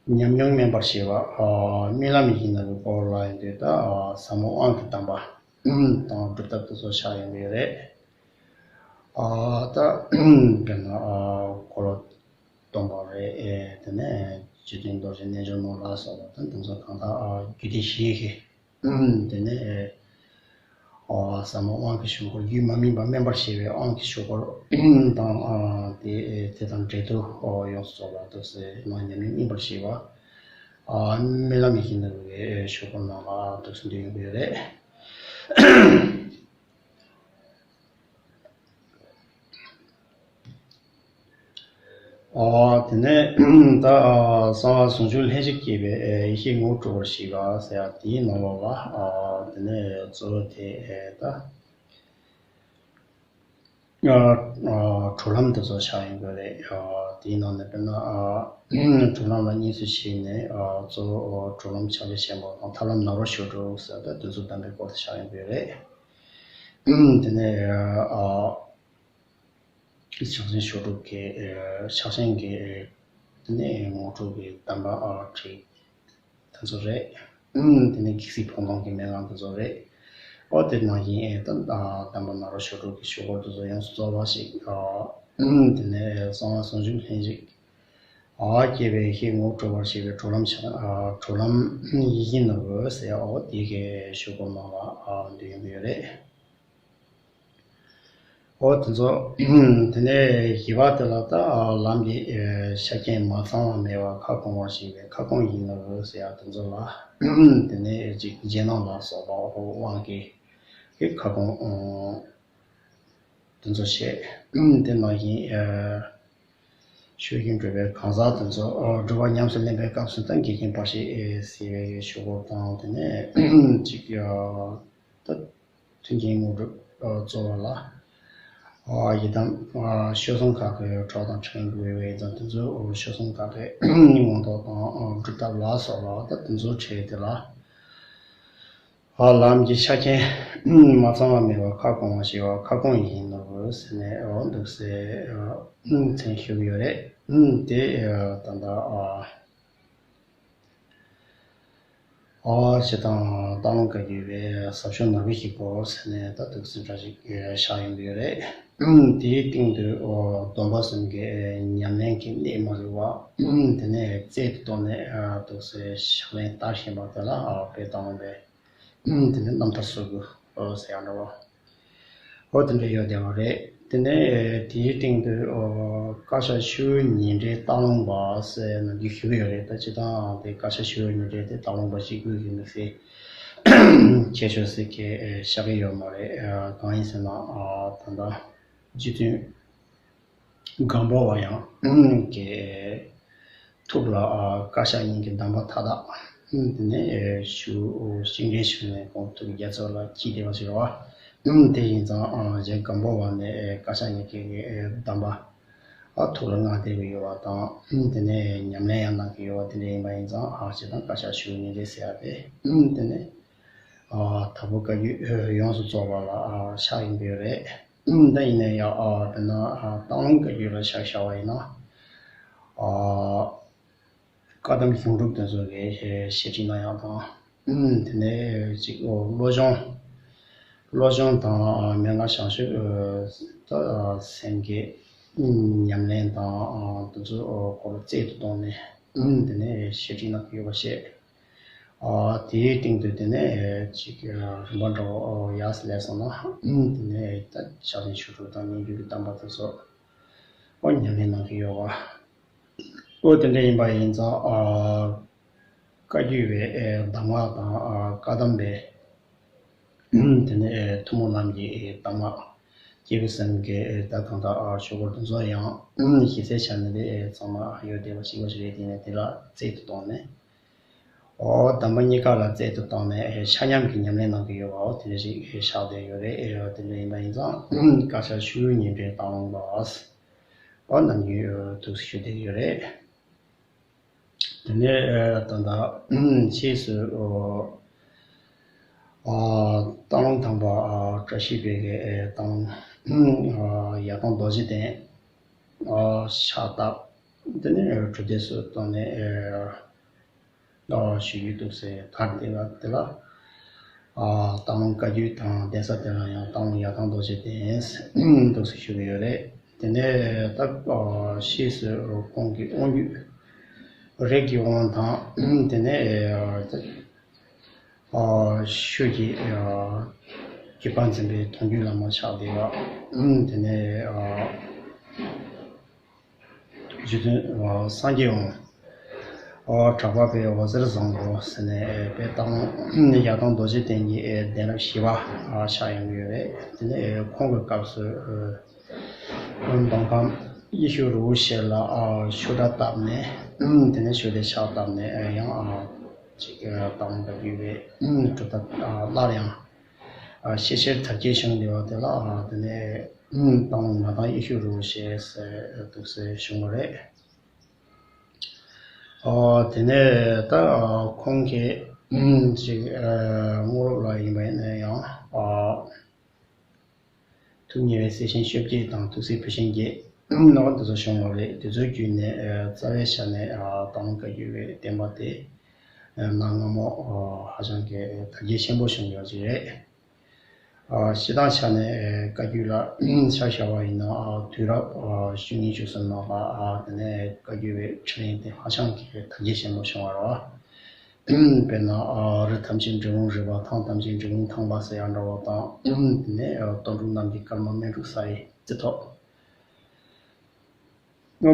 ཉམས་མྱོང་སྨིན་པར་བྱེད་པ། རྨི་ལམ་ཡིན་ནོ་གི་སྐོར་ལ་ཡིན་དུས་ད་ཟབ་མོ་དབང་གི་གདམས་པ་དང་སྒྲུབ་ཐབས་དེ་ཚོ་ཆགས་ཡོང་གི་རེད། ད་དཔེར་ན་འཁོར་ལོ་སྡོམ་པ་རེད། དེ་ནས་རྗེ་བཙུན་རྡོ་རྗེ་རྣལ་འབྱོར་མ་ལ་སོགས་པ་དང་དེ་ཚོ་གང་དག་རྒྱུད་སྡེ་བཞི་གི། དེ་ནས་ཟབ་མོ་དབང་གི་ཆོས་སྐོར་རྒྱུད་མ་སྨིན་པ་སྨིན་པར་བྱེད་པའི་དབང་གི་ཆོས་སྐོར་དང་། དེ་དེ་དང་འབྲེལ་དུ་ཡོངས་སུ་རྫོགས་པ་འདུག་སེ་ནང་ཉམས་མྱོང་སྨིན་པར་བྱེད་པ། རྨི་ལམ་ཡིན་ནོ་གི་ཆོས་སྐོར་ནང་ལ་འདུག་སེ་འདུས་ཡོང་གི་རེད། ཨོ། དེ་ནས་ད་གསང་བ་ཟུང་འཇུག་ལྷན་ཅིག་སྐྱེས་པའི་ཡེ་ཤེས་ངོ་སྤྲོད་པར་བྱེད་པ་ཟེར་ཡག་དེའི་ནང་ལོགས་ལ། དེ་ནས་གཙོ་བོ་དེ་ད་གྲོལ་ལམ་དེ་ཚོ་ཆགས་ཡོང་གི་རེད། དེའི་ནང་ནས་དཔེར་ན་གྲོལ་ལམ་ལ་གཉིས་སུ་ཕྱེ་ནས་གཙོ་བོ་གྲོལ་ལམ་ཕྱག་རྒྱ་ཆེན་པོ་དང་ཐར་ལམ་ནཱ་རོ་ཞབས་དྲུང་ཟེར་ད་དེ་ཚོ་གདམས་པའི་སྐོར་དུ་ཆགས་ཡོང་གི་རེད། དེ་ནས། ཕྱག་ཆེན་ཞབས་དྲུང་གི་ཕྱག་ཆེན་གྱི་དེ་ནས་ངོ་སྤྲོད་ཀྱི་གདམས་པ་ཨ་ཁྲིད་དེ་ཚོ་རེད། དེ་ནས་གེགས་སེལ་ཕོ་མོ་གི་མན་ངག་དེ་ཚོ་རེད། ཨོ་དེ་ནང་བཞིན་ཨེ་ད་གདམས་པ་ནཱ་རོ་ཞབས་དྲུང་གི་ཆོས་སྐོར་དེ་ཚོ་ཡོངས་སུ་རྫོགས་པ་ཞིག་དེ་ནས་གསང་བ་ཟུང་འཇུག་ལྷན་ཅིག་ཨ་སྐྱེས་པའི་ཡེ་ཤེས་ངོ་སྤྲོད་པར་བྱེད་པའི་གྲོལ་ལམ་ཆགས་གྲོལ་ལམ་ཡིད་བཞིན་ནོར་བུ་ཟེར་ཨོ་དེ་གའི་ཆོས་སྐོར་ནང་ལ་འདུས་ཡོང་གི་ཡོད་རེད། ཨོ་དེ་ཚོ། དེ་ནས་བཞི་པ་དེ་ལ་ད་ལམ་གྱི་ཆ་རྐྱེན་མ་ཚང་བ་མེད་པར་ཁ་སྐོང་བར་བྱེད་པའི་ཁ་སྐོང་ཡིན་ནོ་ཟེར་ཡག་དེ་ཚོ་ལ། དེ་ནས་ཅིག་རྗེས་གནང་ལ་སོགས་པ་དབང་གི་ཁ་སྐོང་དེ་ཚོ་བྱས། དེ་ནང་བཞིན། ཆོས་ཀྱི་སྒྲུབ་པའི་གང་ཟག་དེ་ཚོ་སྒྲུབ་པ་ཉམས་སུ་ལེན་པའི་སྐབས་སུ་ད་འགལ་རྐྱེན་བར་ཆད་སེལ་བའི་ཆོས་སྐོར་དང་དེ་ནས་ཅིག་ད་མཐུན་རྐྱེན་དངོས་གྲུབ་སྩོལ་བ་ལ། ཡི་དམ་བསྐྱེད་རྫོགས་ཁག་གི་གྲོགས་དང་ཕྲིན་ལས་འབུལ་བའི་ཡི་དམ་དེ་ཚོ་བསྐྱེད་རྫོགས་ཁག་གི་མངོན་རྟོགས་དང་སྒྲུབ་ཐབས་ལ་སོགས་པ་ད་དེ་ཚོ་ཁྲིད་དེ་ལ། ལམ་གྱི་ཆ་རྐྱེན་མ་ཚང་བ་མེད་པར་ཁ་སྐོང་བ་ཞེས་པ་ཁ་སྐོང་ཡིན་ནོ་ཟེར་ནས་འོ་འདུག་སེ་མཚན་ཞུ་གི་ཡོད་རེད། དེ་ད་ལྟ་ཨ་ཨ་ཞེ་དང་སྟག་ལུང་བཀའ་བརྒྱུད་པའི་ཟབ་ཆོས་ནོར་བུའི་གི་སྐོར་ཟེར་ནས་ད་འདུག་སེ་འདྲ་ཞིག་བཞག་ཡོང་གི་ཡོད་རེད། དེའི་སྟེང་དུ་སྡོམ་པ་གསུམ་གྱི་ཉམས་ལེན་གྱི་གནད་མ་ལུས་པ་དེ་ནས་རྩལ་དུ་བཏོན་ནས་འདུག་སེ་ཕྱག་ལེན་བསྟར་བཞིན་པ་དེ་ལ་དཔེ་བཏང་བས། དེ་ནས་རྣམ་ཐར་སོ་དགུ་ཟེར་ཡག་འདྲ་བོ། འོ་དེ་འདྲ་ཡོད་བསྡད་པ་རེད། དེ་ནས་དེའི་སྟེང་དུ་བཀའ་ཤག་ཞུ་ཉིན་རེའི་སྟག་ལུང་པ་ཟེར་ནས་ཞུ་གི་ཡོད་རེད། ད་སྤྱིར་བཏང་དེ་བཀའ་ཤག་ཞུ་ཉིན་རེ་དེ་སྟག་ལུང་པ་ཞིག་དགོས་ཀྱི་འདུག་ཟེར། ཁྱད་ཆོས་ཟེར་གྱི་ཤག་གི་ཡོད་མ་རེད། གང་ཡིན་ཟེར་ན་ད་ལྟ་རྗེ་བཙུན་སྒམ་པོ་བ་ཡང་གི་ཐུགས་ལ་བཀའ་ཤག་གཉིས་ཀྱི་གདམས་པ་མཐའ་དག་དེ་ནས་ཞུ་ཞིང་རེ་ཞུ་ནས་ཁོང་ཐུགས་རྒྱ་མཚོ་ལ་འཁྱིད་བསྡད་པ་ཞིག་རེད་བ། དེ་ཡིན་ཙང་གཞན་སྒམ་པོ་བ་ནས་བཀའ་ཤག་གཉིས་ཀྱི་གདམས་པ། ཨ་ཐུགས་ལ་མངའ་བསྡད་ཀྱི་ཡོད་པ་དང་། ཨུམ། དེ་ནས་ཉམས་ལེན་ཡང་གནང་གི་ཡོད་པ་དེ་འདྲ་ཡིན་པ་ཡིན་ཙང་། ཨ་ཞེ་སྡང་བཀའ་ཤག་ཞུ་ཉིན་རེ་ཟེར་ཡ་རེད། ཨུམ། དེ་ནས་ཨ་དྭགས་པོ་བཀའ་བརྒྱུད་ཡོངས་སུ་རྫོགས་པ་ལ་ཨ་ཕྱག་ཡིན་པའི་རེད། ཨུམ། ད་ཡིན་ན་ཡང་ཨ་དཔེར་ན་ཨ་སྟག་ལུང་བཀའ་བརྒྱུད་ལ་ཕྱག་བཞག་པ་ཡིན་ན། ཨ་བཀའ་གདམས་གཞུང་སྒྲུབ་དེ་ཚོ་གི་བཤད་ཁྲིད་གནང་ཡག་དང་། དེ་ནས་ཅིག་བློ་སྦྱོང་། བློ་སྦྱོང་དང་མན་ངག་བྱང་ཆུབ་སེམས་བསྐྱེད་ཉམས་ལེན་དང་དེ་ཚོ་སྐོར་རྩལ་དུ་བཏོན་ནས་དེ་ནས་བཤད་ཁྲིད་གནང་གི་ཡོད་པ་བཤད། དེའི་སྟེང་དུ་དེ་ནས་ཅིག་རིམ་པ་འདྲ་བོ་ཡར་སླེབས་སོང་ན་དེ་ནས་ད་ཕྱག་ཆེན་ཆོས་དྲུག་དང་སྙན་བརྒྱུད་ཀྱི་གདམས་པ་དེ་ཚོ་ཉམས་ལེན་གནང་གི་ཡོད་པ། ཨོ་དེ་འདྲ་ཡིན་པ་ཡིན་ཙང་། ཨ་བཀའ་བརྒྱུད་པའི་ཨེ་གདམས་ངག་དང་། ཨ་བཀའ་གདམས་པའི་དེ་ནས་ཨེ་ཐུན་མོང་ལམ་གྱི་ཨེ་གདམས་ངག་སྐྱེས་བུ་སེམས་བསྐྱེད་ཨེ་ད་གང་ལྟར་ཨ་ཆོས་སྐོར་དེ་ཚོ་ཡང་གཞི་རྩའི་ཆ་ནས་ཨེ་ཚང་མ་ཡོད་བསྡད་པ་ཞིག་པ་ཞིག་རེད། དེ་ནས་དེ་ལ་རྩལ་དུ་བཏང་ནས། ཨོ་གདམས་པ་གཉིས་ཀ་ལ་རྩལ་དུ་བཏང་ནས་ཨེ་ཆ་མཉམ་གྱི་ཉམས་ལེན་གནང་གི་ཡོད་པ། ཨོ་དེ་འདྲ་ཞིག་ཨེ་ཆགས་བསྡད་ཡོད་རེད། ཨེ་དེ་འདྲ་ཡིན་པ་ཡིན་ཙང་བཀའ་ཤག་ཞུ་ཉིན་རེ་བཏང་བ། ཨོ་ནམ་རྒྱུན་ཐུགས་སུ་ཆུད་བསྡད་ཡོད་རེད། དེ་ནས་ད་ལྟ་ཕྱིས་སུ་སྟག་ལུང་ཐང་པ་བཀྲ་ཤིས་པའི་སྟག་ལུང་ཡར་ཐང་རྡོ་རྗེ་གདན་ཕྱག་བཏབ། དེ་ནས་གྲུབ་སྡེ་སུ་བཏང་ནས་ཞུ་རྒྱུ་འདུག་ཟེར་དར་དེ་ལ་དེ་ལ། སྟག་ལུང་བཀའ་བརྒྱུད་དང་གདན་ས་དེ་ལ་ཡང་སྟག་ལུང་ཡར་ཐང་རྡོ་རྗེ་གདན་འདུག་ཟེར་ཞུ་གི་ཡོད་རེད། དེ་ནས་ད་ཕྱིས་སུ་ཁོང་གི་དབང་བརྒྱུད་རིགས་ཀྱི་དབང་དང་། དེ་ནས་ཤུལ་གྱི་རྒྱུད་པ་འཛིན་པའི་དོན་བརྒྱུད་བླ་མ་ཆགས་བསྡད་པ། དེ་ནས་རྗེ་བཙུན་སངས་རྒྱས་དབང་། གྲགས་པ་པའི་འོད་ཟེར་བཟང་པོ་ཟེར་ནས་དཔེ་སྟག་ལུང་ཡར་ཐང་རྡོ་རྗེ་གདན་གྱི་གདན་རབས་བཞི་པ་ཆགས་ཡོང་གི་ཡོད་རེད། དེ་ནས་ཁོང་གི་སྐབས་སུ་མདོ་ཁམས་ཡེ་ཤེས་རི་བོ་ཞེས་ལ་ཆོས་གྲྭ་བཏབ་ནས། དེ་ནས་ཆོས་སྡེ་ཕྱག་བཏབ་ནས་ཡང་ཅིག་སྟག་ལུང་བཀའ་བརྒྱུད་པའི་གྲུབ་མཐའ་སླར་ཡང་ཤེས་བྱའི་དར་རྒྱས་བྱུང་བསྡད་པ་དེ་ལ་དེ་ནས་སྟག་ལུང་ཡར་ཐང་ཡེ་ཤེས་རི་བོ་ཞེས་འདུག་ཟེར་བྱུང་བ་རེད། ཨོ་དེ་ནས་ད་ཁོང་གིས་ཅིག་དངོས་སློབ་ལ་ཡིན་པ་ཡིན་ན་ཡང་ཐུགས་མཉེས་པའི་སྲས་ཆེན་བཅོ་བརྒྱད་དང་ཐུགས་སྲས་བུ་ཆེན་བརྒྱད་ནོར་འདི་ཚོ་བྱུང་བ་རེད། དེ་ཚོའི་བརྒྱུད་ནས་རྩ་བའི་ཆ་ནས་སྟག་ལུང་བཀའ་བརྒྱུད་པའི་བསྟན་པ་དེ་གནའ་སྔ་མོ་ཧ་ཅང་གི་དར་རྒྱས་ཆེན་པོ་བྱུང་ཡོད་ཅིག་རེད། སྤྱི་བཏང་ཆ་ནས་བཀའ་བརྒྱུད་ལ་ཆ་བཞག་པ་ཡིན་ན་དུས་རབས་བཅུ་གཉིས་བཅུ་གསུམ་ནང་ལ་དེ་ནས་བཀའ་བརྒྱུད་པའི་འཕྲིན་ལས་དེ་ཧ་ཅང་གི་དར་རྒྱས་ཆེན་པོ་བྱུང་བ་རེད། དཔེར་ན་རི་ཐམས་ཅད་འབྲི་གུང་རི་པ། ཐང་ཐམས་ཅད་འབྲི་གུང་ཐང་པ་ཟེར་ཡག་འདྲ་བོ་དང་། དེ་ནས་སྟོན་འབྲུག་གནམ་གྱི་སྐར་མ། སྨིན་དྲུག་ས་ཡི་རྩེ་ཐོག་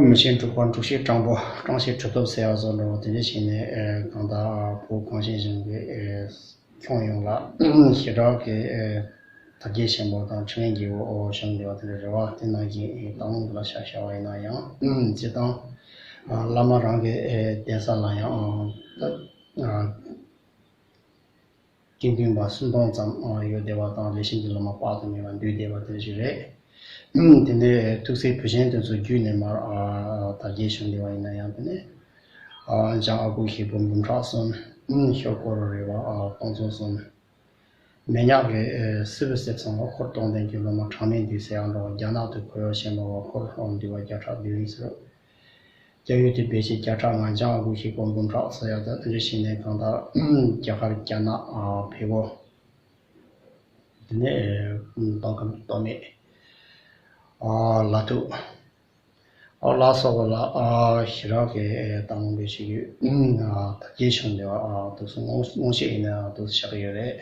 མི་ཆེན་འབྲུག་པ་འབྲུག་ཤེས་སྤྲང་པོ། སྤྲང་ཤེས་གྲུབ་ཐོབ་ཟེར་ཡག་བཟོ་འདྲ་བོ་དེ་འདྲ་བྱས་ནས་གང་ལྟར་བོད་གངས་ཅན་ལྗོངས་ཀྱི་ཁྱོན་ཡོངས་ལ་ཞེ་དྲག་གི་དར་རྒྱས་ཆེན་པོ་དང་འཕྲིན་ལས་རྒྱས་པོ་བྱུང་བསྡད་པ་དེ་འདྲ་རེད་བ། དེ་ནང་བཞིན་སྟག་ལུང་ལ་ཆ་བཞག་པ་ཡིན་ན་ཡང་། སྤྱི་བཏང་བླ་མ་རང་གི་གདན་ས་ལ་ཡང་ད་དགེ་འདུན་པ་སུམ་སྟོང་ཙམ་ཡོད་བསྡད་པ་དང་། ལས་གཤིན་གྱི་བླ་མ་དཔག་ཏུ་མེད་པ་འདུས་བསྡད་པ་དེ་འདྲ་ཞིག་རེད། དེ་ནས་ཐུགས་སྲས་བུ་ཆེན་དེ་ཚོ་བརྒྱུད་ནས་མར་དར་རྒྱས་བྱུང་བསྡད་པ་ཡིན་ན་ཡང་། དེ་ནས་འཇང་ཨ་ཁུ་ཞིག་པོ་འབུམ་ཕྲག་གསུམ། ཤོ་སྐོར་རེ་བ་སྟོང་ཚོ་གསུམ། མེ་ཉག་གི་སྲིད་པའི་གསེབ་ཚང་བ་འཁོར་སྟོང་ལྡན་གྱི་བླ་མ་གྲངས་མེད་འདུས་ཟེར་ཡག་འདྲ་བོ། རྒྱ་ནག་ཏུ་འཁོར་བའི་ཞེན་པ་བ་འཁོར་འདུས་པ་བརྒྱ་ཕྲག་བདུན་ཟེར། རྒྱ་ཡུལ་དུ་སྦས་བྱེད་བརྒྱ་ཕྲག་ལྔ། འཇང་ཨ་ཁུ་ཞིག་པོ་འབུམ་ཕྲག་ཟེར་ཡག་ད་དེ་འདྲ་བྱས་ནས་གང་ལྟར་རྒྱ་གར་རྒྱ་ནག་བལ་པོ། དེ་ནས་མདོ་ཁམས་སྟོད་སྨད། ལ་ཐུག་ཨོ་ལ་སོགས་པ་ལ་ཨ་ཞེ་དྲག་གི་སྟག་ལུང་པའི་ཆོས་བརྒྱུད་དར་རྒྱས་བྱུང་བསྡད་པ་འདུག་སེ་སྔོན་སྔོན་ཤེས་ཡིན་ན་འདུག་སེ་ཆགས་ཀྱི་ཡོད་རེད།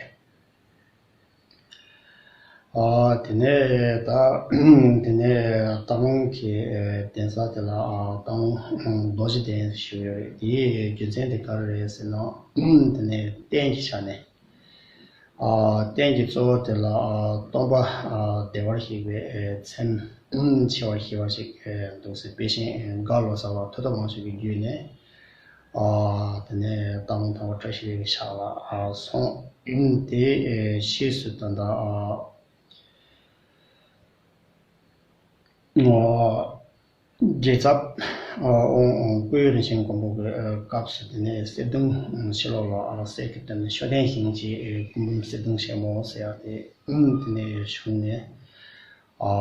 ཨ་དེ་ནས་ད་དེ་ནས་སྟག་ལུང་གི་གདན་ས་དེ་ལ་ཨ་སྟག་ལུང་རྡོ་རྗེ་གདན་ཞུ་ཡོད་རེད། དེའི་རྒྱུ་མཚན་དེ་ག་རེ་རེད་ཟེར་ན། དེ་ནས་རྟེན་གྱི་ཆ་ནས། ཨ། རྟེན་གྱི་གཙོ་བོ་དེ་ལ་ཨ་སྟོན་པ་ཨ་བདེ་བར་གཤེགས་པའི་ཨེ་མཚན་ཆེ་བ་ཞེས་པ་ཞིག་ཨེ་འདུག་ཟེར། དཔེ་ཆེན་ཨེ་ག་ལོ་ཙཱ་བ་ཐུབ་བསྟན་དབང་ཕྱུག་གི་བརྒྱུད་ནས་ཨ་དེ་ནས་སྟག་ལུང་ཐང་པ་བཀྲ་ཤིས་ལེགས་ཀྱི་ཕྱག་ལ་ཨ་སོང་། དེ་ཨེ་ཕྱིས་སུ་ད་ལྟ་ཨ་ཨ་རྒྱལ་ཚབ་ཨ་དབང་སྐུ་ཡོན་རིན་ཆེན་མགོན་པོ་གི་ཨ་སྐབས་སུ་དེ་ནས་གསེར་གདུང་ཕྱི་ལོགས་ལ་ཨ་གསེར་གྱི་སྟོད་ནས་ཤོ་ལྡན་ཞིང་གི་ཨ་སྐུ་འབུམ་གསེར་གདུང་ཆེན་མོ་ཟེར་ཡག་དེ་དེ་ནས་བྱུང་ནས་ཨ་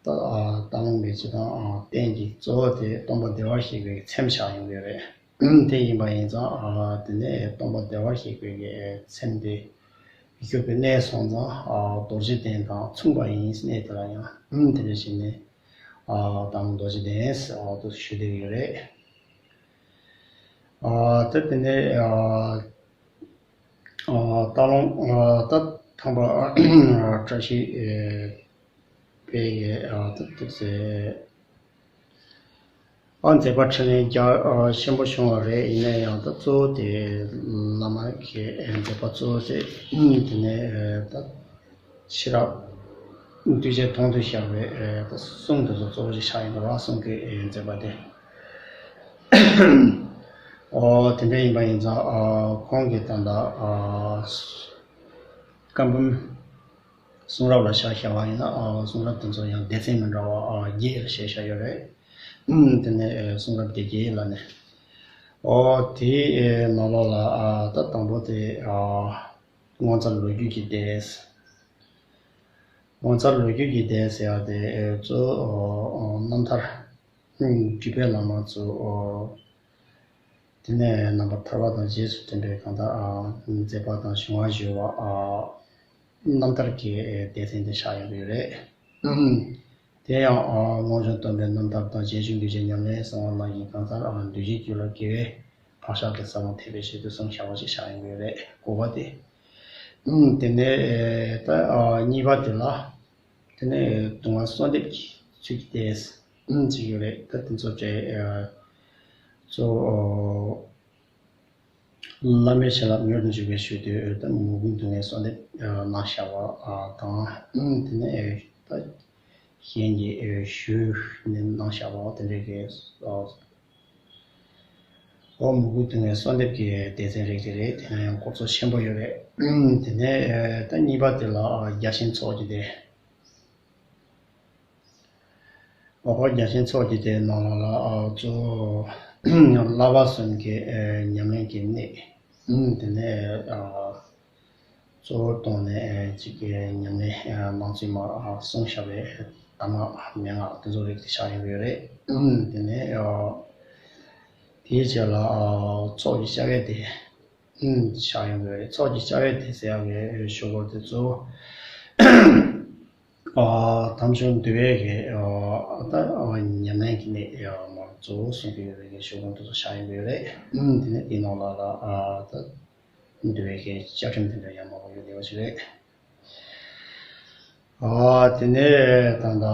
ད་ཨ་སྟག་ལུང་པའི་སྤྱི་དང་ཨ་རྟེན་གྱི་གཙོ་བོ་དེ་སྟོན་པ་བདེ་བར་གཤེགས་པའི་མཚན་ཆགས་ཡོང་གི་རེད། དེ་ཡིན་པ་ཡིན་ཙང་ཨ་དེ་ནས་སྟོན་པ་བདེ་བར་གཤེགས་པའི་གི་མཚན་དེ་བཞུགས་པའི་གནས་སོང་ཙང་ཨ་རྡོ་རྗེ་གདན་དང་མཚུངས་པ་ཡིན། གནས་དེ་ལ་ཡང་དེ་འདྲ་བྱས་ནས་ཨ་སྟག་ལུང་རྡོ་རྗེ་གདན་ཟེར་ཨ་དུ་ཞུ་བསྡད་ཡོད་རེད། ཨ་ད་དེ་ནས་ཨ་ཨ་སྟག་ལུང་ཨ་ད་ཐང་པ་བཀྲ་ཤིས་ཨེ་པའི་ཨ་ད་ཐུགས་སྲས་ཨ་མཛད་པ་འཕྲིན་ལས་རྒྱ་ཨ་ཆེན་པོ་བྱུང་བ་རེད། ཡིན་ན་ཡང་ད་གཙོ་བོ་དེ་བླ་མ་གི་ཨེ་མཛད་པ་གཙོ་བོ་དེ་དེ་ནས་ཨེ་ད་ཤེས་རབ་གདུལ་བྱའི་དོན་དུ་ཤར་བའི་ཨེ་ད་གསུང་དེ་ཚོ་གཙོ་བོ་ཞིག་ཆགས་ཡོང་གི་རེད། གསུང་གི་ཨེ་མཛད་པ་དེ། ཨོ་དེ་འདྲ་ཡིན་པ་ཡིན་ཙང་ཨ་ཁོང་གིས་ད་ལྟ་ཨ་བཀའ་འབུམ་གསུང་རབ་ལ་ཆ་བཞག་པ་ཡིན་ན་ཨ་གསུང་རབ་དེ་ཚོ་ཡང་སྡེ་ཚན་མི་འདྲ་བ་ཨ་བརྒྱད་ལ་ཕྱེ་བཞག་ཡོད་རེད། ཨུམ་དེ་ནས་ཨ་གསུང་རབ་སྡེ་བརྒྱད་ལ་ནི། ཨོ་དེའི་ཨེ་ནང་ལོགས་ལ་ཨ་ད་དང་པོ་དེ་ཨ་ངོ་མཚར་ལོ་རྒྱུས་ཀྱི་སྡེ། ངོ་མཚར་ལོ་རྒྱུས་ཀྱི་སྡེ་ཟེར་ཡག་དེ་ཨེ་གཙོ་བོ་ཨ་རྣམ་ཐར་ཨུམ་སྒྲུབ་པའི་བླ་མ་གཙོ་བོ། དེ་ནས་རྣམ་པར་ཐར་པ་དང་རྗེས་སུ་དྲན་པའི་གང་དག་ཨ་མཛད་པ་དང་བྱུང་བ་ཞུ་བ་ཨ་རྣམ་ཐར་གྱི་སྡེ་ཚན་དེ་ཆགས་ཡོང་གི་རེད། དེ་ཡང་ཨ་སྔོན་བྱོན་སྟོན་པའི་རྣམ་ཐར་དང་རྗེས་འཇུག་གདུལ་བྱའི་ཉམས་ལེན་གསང་བ་རྣམས་ཀྱི་གང་ཟག་ཨ་འདུལ་བྱའི་རྒྱུད་ལ་དགེ་བའི་བག་ཆགས་ཀྱི་ཟབ་མོ་ཐེག་པའི་ཆེད་དུ་གསུངས་བཞག་པ་ཞིག་ཆགས་ཡོང་གི་རེད། དགུ་པ་དེ། དེ་ནས་ད་ཨ་གཉིས་པ་དེ་ལ། དེ་ནས་སྡུག་བསྔལ་གསོལ་འདེབས་ཀྱི་ཚུལ་གྱི་སྡེ་ཟེར་གྱི་ཡོད་རེད། ད་དེ་ཚོ་གྲས་གཙོ་བོ་བླ་མའི་བྱིན་རླབས་མྱུར་དུ་འཇུག་པའི་ཆེད་དུ་ད་མོས་གུས་སྡུག་བསྔལ་གསོལ་འདེབས་གནང་བཞག་པ་དང་། དེ་ནས་ད་གཞན་གྱི་ཞུས་ནས་གནང་བཞག་པ་དེ་འདྲའི་གི་ཨོ་མོས་གུས་སྡུག་བསྔལ་གསོལ་འདེབས་ཀྱི་སྡེ་ཚན་རིགས་དེ་རེད། དེ་ཡང་ཡང་འཁོར་ཚོགས་ཆེན་པོ་ཡོད་རེད། དེ་ནས་ད་གཉིས་པ་དེ་ལ་བརྒྱ་བྱིན་ཚོགས་ཀྱི་སྡེ། ཨོ་བརྒྱ་བྱིན་ཚོགས་ཀྱི་སྡེ་ནང་ལ་ལ་གཙོ་བོ་བསླབ་པ་གསུམ་གྱི་ཉམས་ལེན་གྱི་གནད། དེ་ནས་གཙོ་བོར་བཏོན་ནས་ཅིག་གི་ཉམས་ལེན་གནང་ཚུལ་མར་གསུངས་བཞག་པའི་གདམས་ངག་མན་ངག་དེ་ཚོ་རིགས་དེ་ཆགས་ཡོང་གི་ཡོད་རེད། དེ་ནས་དེའི་རྗེས་ལ་ཚོགས་ཀྱི་བཅའ་བའི་སྡེ་ཆགས་ཡོང་གི་ཡོད་རེད། ཚོགས་ཀྱི་བཅའ་བའི་སྡེ་ཟེར་ཡག་གི་ཞུ་སྐོར་དེ་གཙོ་བོ་དམ་ཆོས་འདུལ་བའི་གི་ད་ཉམས་ལེན་གྱི་གནད་མར་གཙོ་བོ་གསུང་གི་ཡོད་པའི་གི་ཞུ་སྐོར་དེ་ཚོ་ཆགས་ཡོང་གི་ཡོད་རེད། དེ་ནས་དེའི་ནང་ལ་ལ་ད། འདུལ་བའི་གི་བཅའ་ཁྲིམས་དེ་འདྲ་ཡང་མང་པོ་ཡོད་བསྡད་པ་ཞིག་རེད། ཨ་དེ་ནས་ད་ལྟ་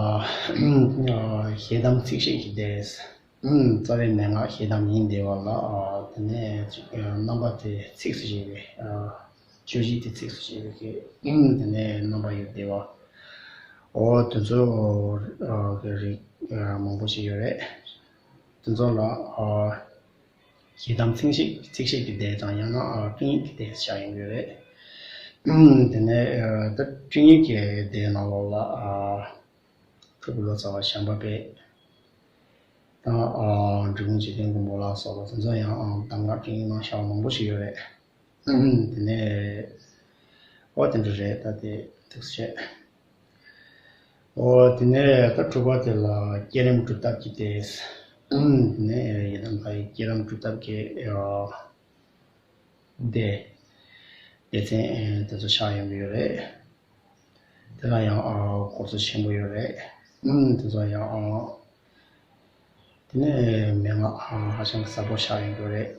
ཞལ་གདམས་ཚིག་བཤད་ཀྱི་སྡེ། རྩ་བའི་མན་ངག་ཞལ་གདམས་ཡིན་བསྡད་པ་ལ། ཨ་དེ་ནས་ཅིག་རྣམ་པ་དེ་ཚིགས་སུ་བཅད་པའི་ཨ་བརྗོད་གཞི་དེ་ཚིགས་སུ་བཅད་པའི་གི་དེ་ནས་རྣམ་པ་ཡོད་བསྡད་པ། ཨོ་དེ་ཚོ་གི་རིགས་མང་པོ་ཞིག་ཡོད་རེད། དེ་ཚོ་ལ་ཨ། ཞལ་གདམས་ཚིག་བཤད་ཚིག་བཤད་ཀྱི་སྡེ་དང་ཡང་ན་ཨ་སྤྲིང་ཡིག་གི་སྡེ་ཆགས་ཡོང་གི་རེད། དེ་ནས་ཨ་ད་སྤྲིང་ཡིག་གི་སྡེ་ནང་ལོགས་ལ་ཨ་སྤྲུལ་སྐུ་ལོ་ཙཱ་བ་བྱམས་པ་དཔལ་དང་ཨ་འབྲི་གུང་འཇིག་རྟེན་མགོན་པོ་ལ་སོགས་པ་དེ་ཚོ་ཡང་ཨ་གདམས་ངག་སྤྲིང་ཡིག་གནང་བཞག་པ་མང་པོ་ཞིག་ཡོད་རེད། དེ་ནས་ཨོ་དེ་འདྲ་རེད། ད་དེ་ཐུགས་རྗེ་ཆེ། ཨོ་དེ་ནས་ད་དྲུག་པ་དེ་ལ་བསྐྱེད་རིམ་སྒྲུབ་ཐབས་ཀྱི་སྡེ། དེ་ནས་ཡི་དམ་ལྷ་ཡི་བསྐྱེད་རིམ་སྒྲུབ་ཐབས་ཀྱི་ཨ་སྡེ། སྡེ་ཚན་དེ་ཚོ་ཆགས་ཡོང་གི་ཡོད་རེད། དེ་ལ་ཡང་ཨ་འཁོར་ཚོགས་ཆེན་པོ་ཡོད་རེད། དེ་ཚོ་ཡང་ཨ་དེ་ནས་མན་ངག་ཧ་ཅང་གི་ཟབ་པོ་ཆགས་ཡོང་གི་རེད།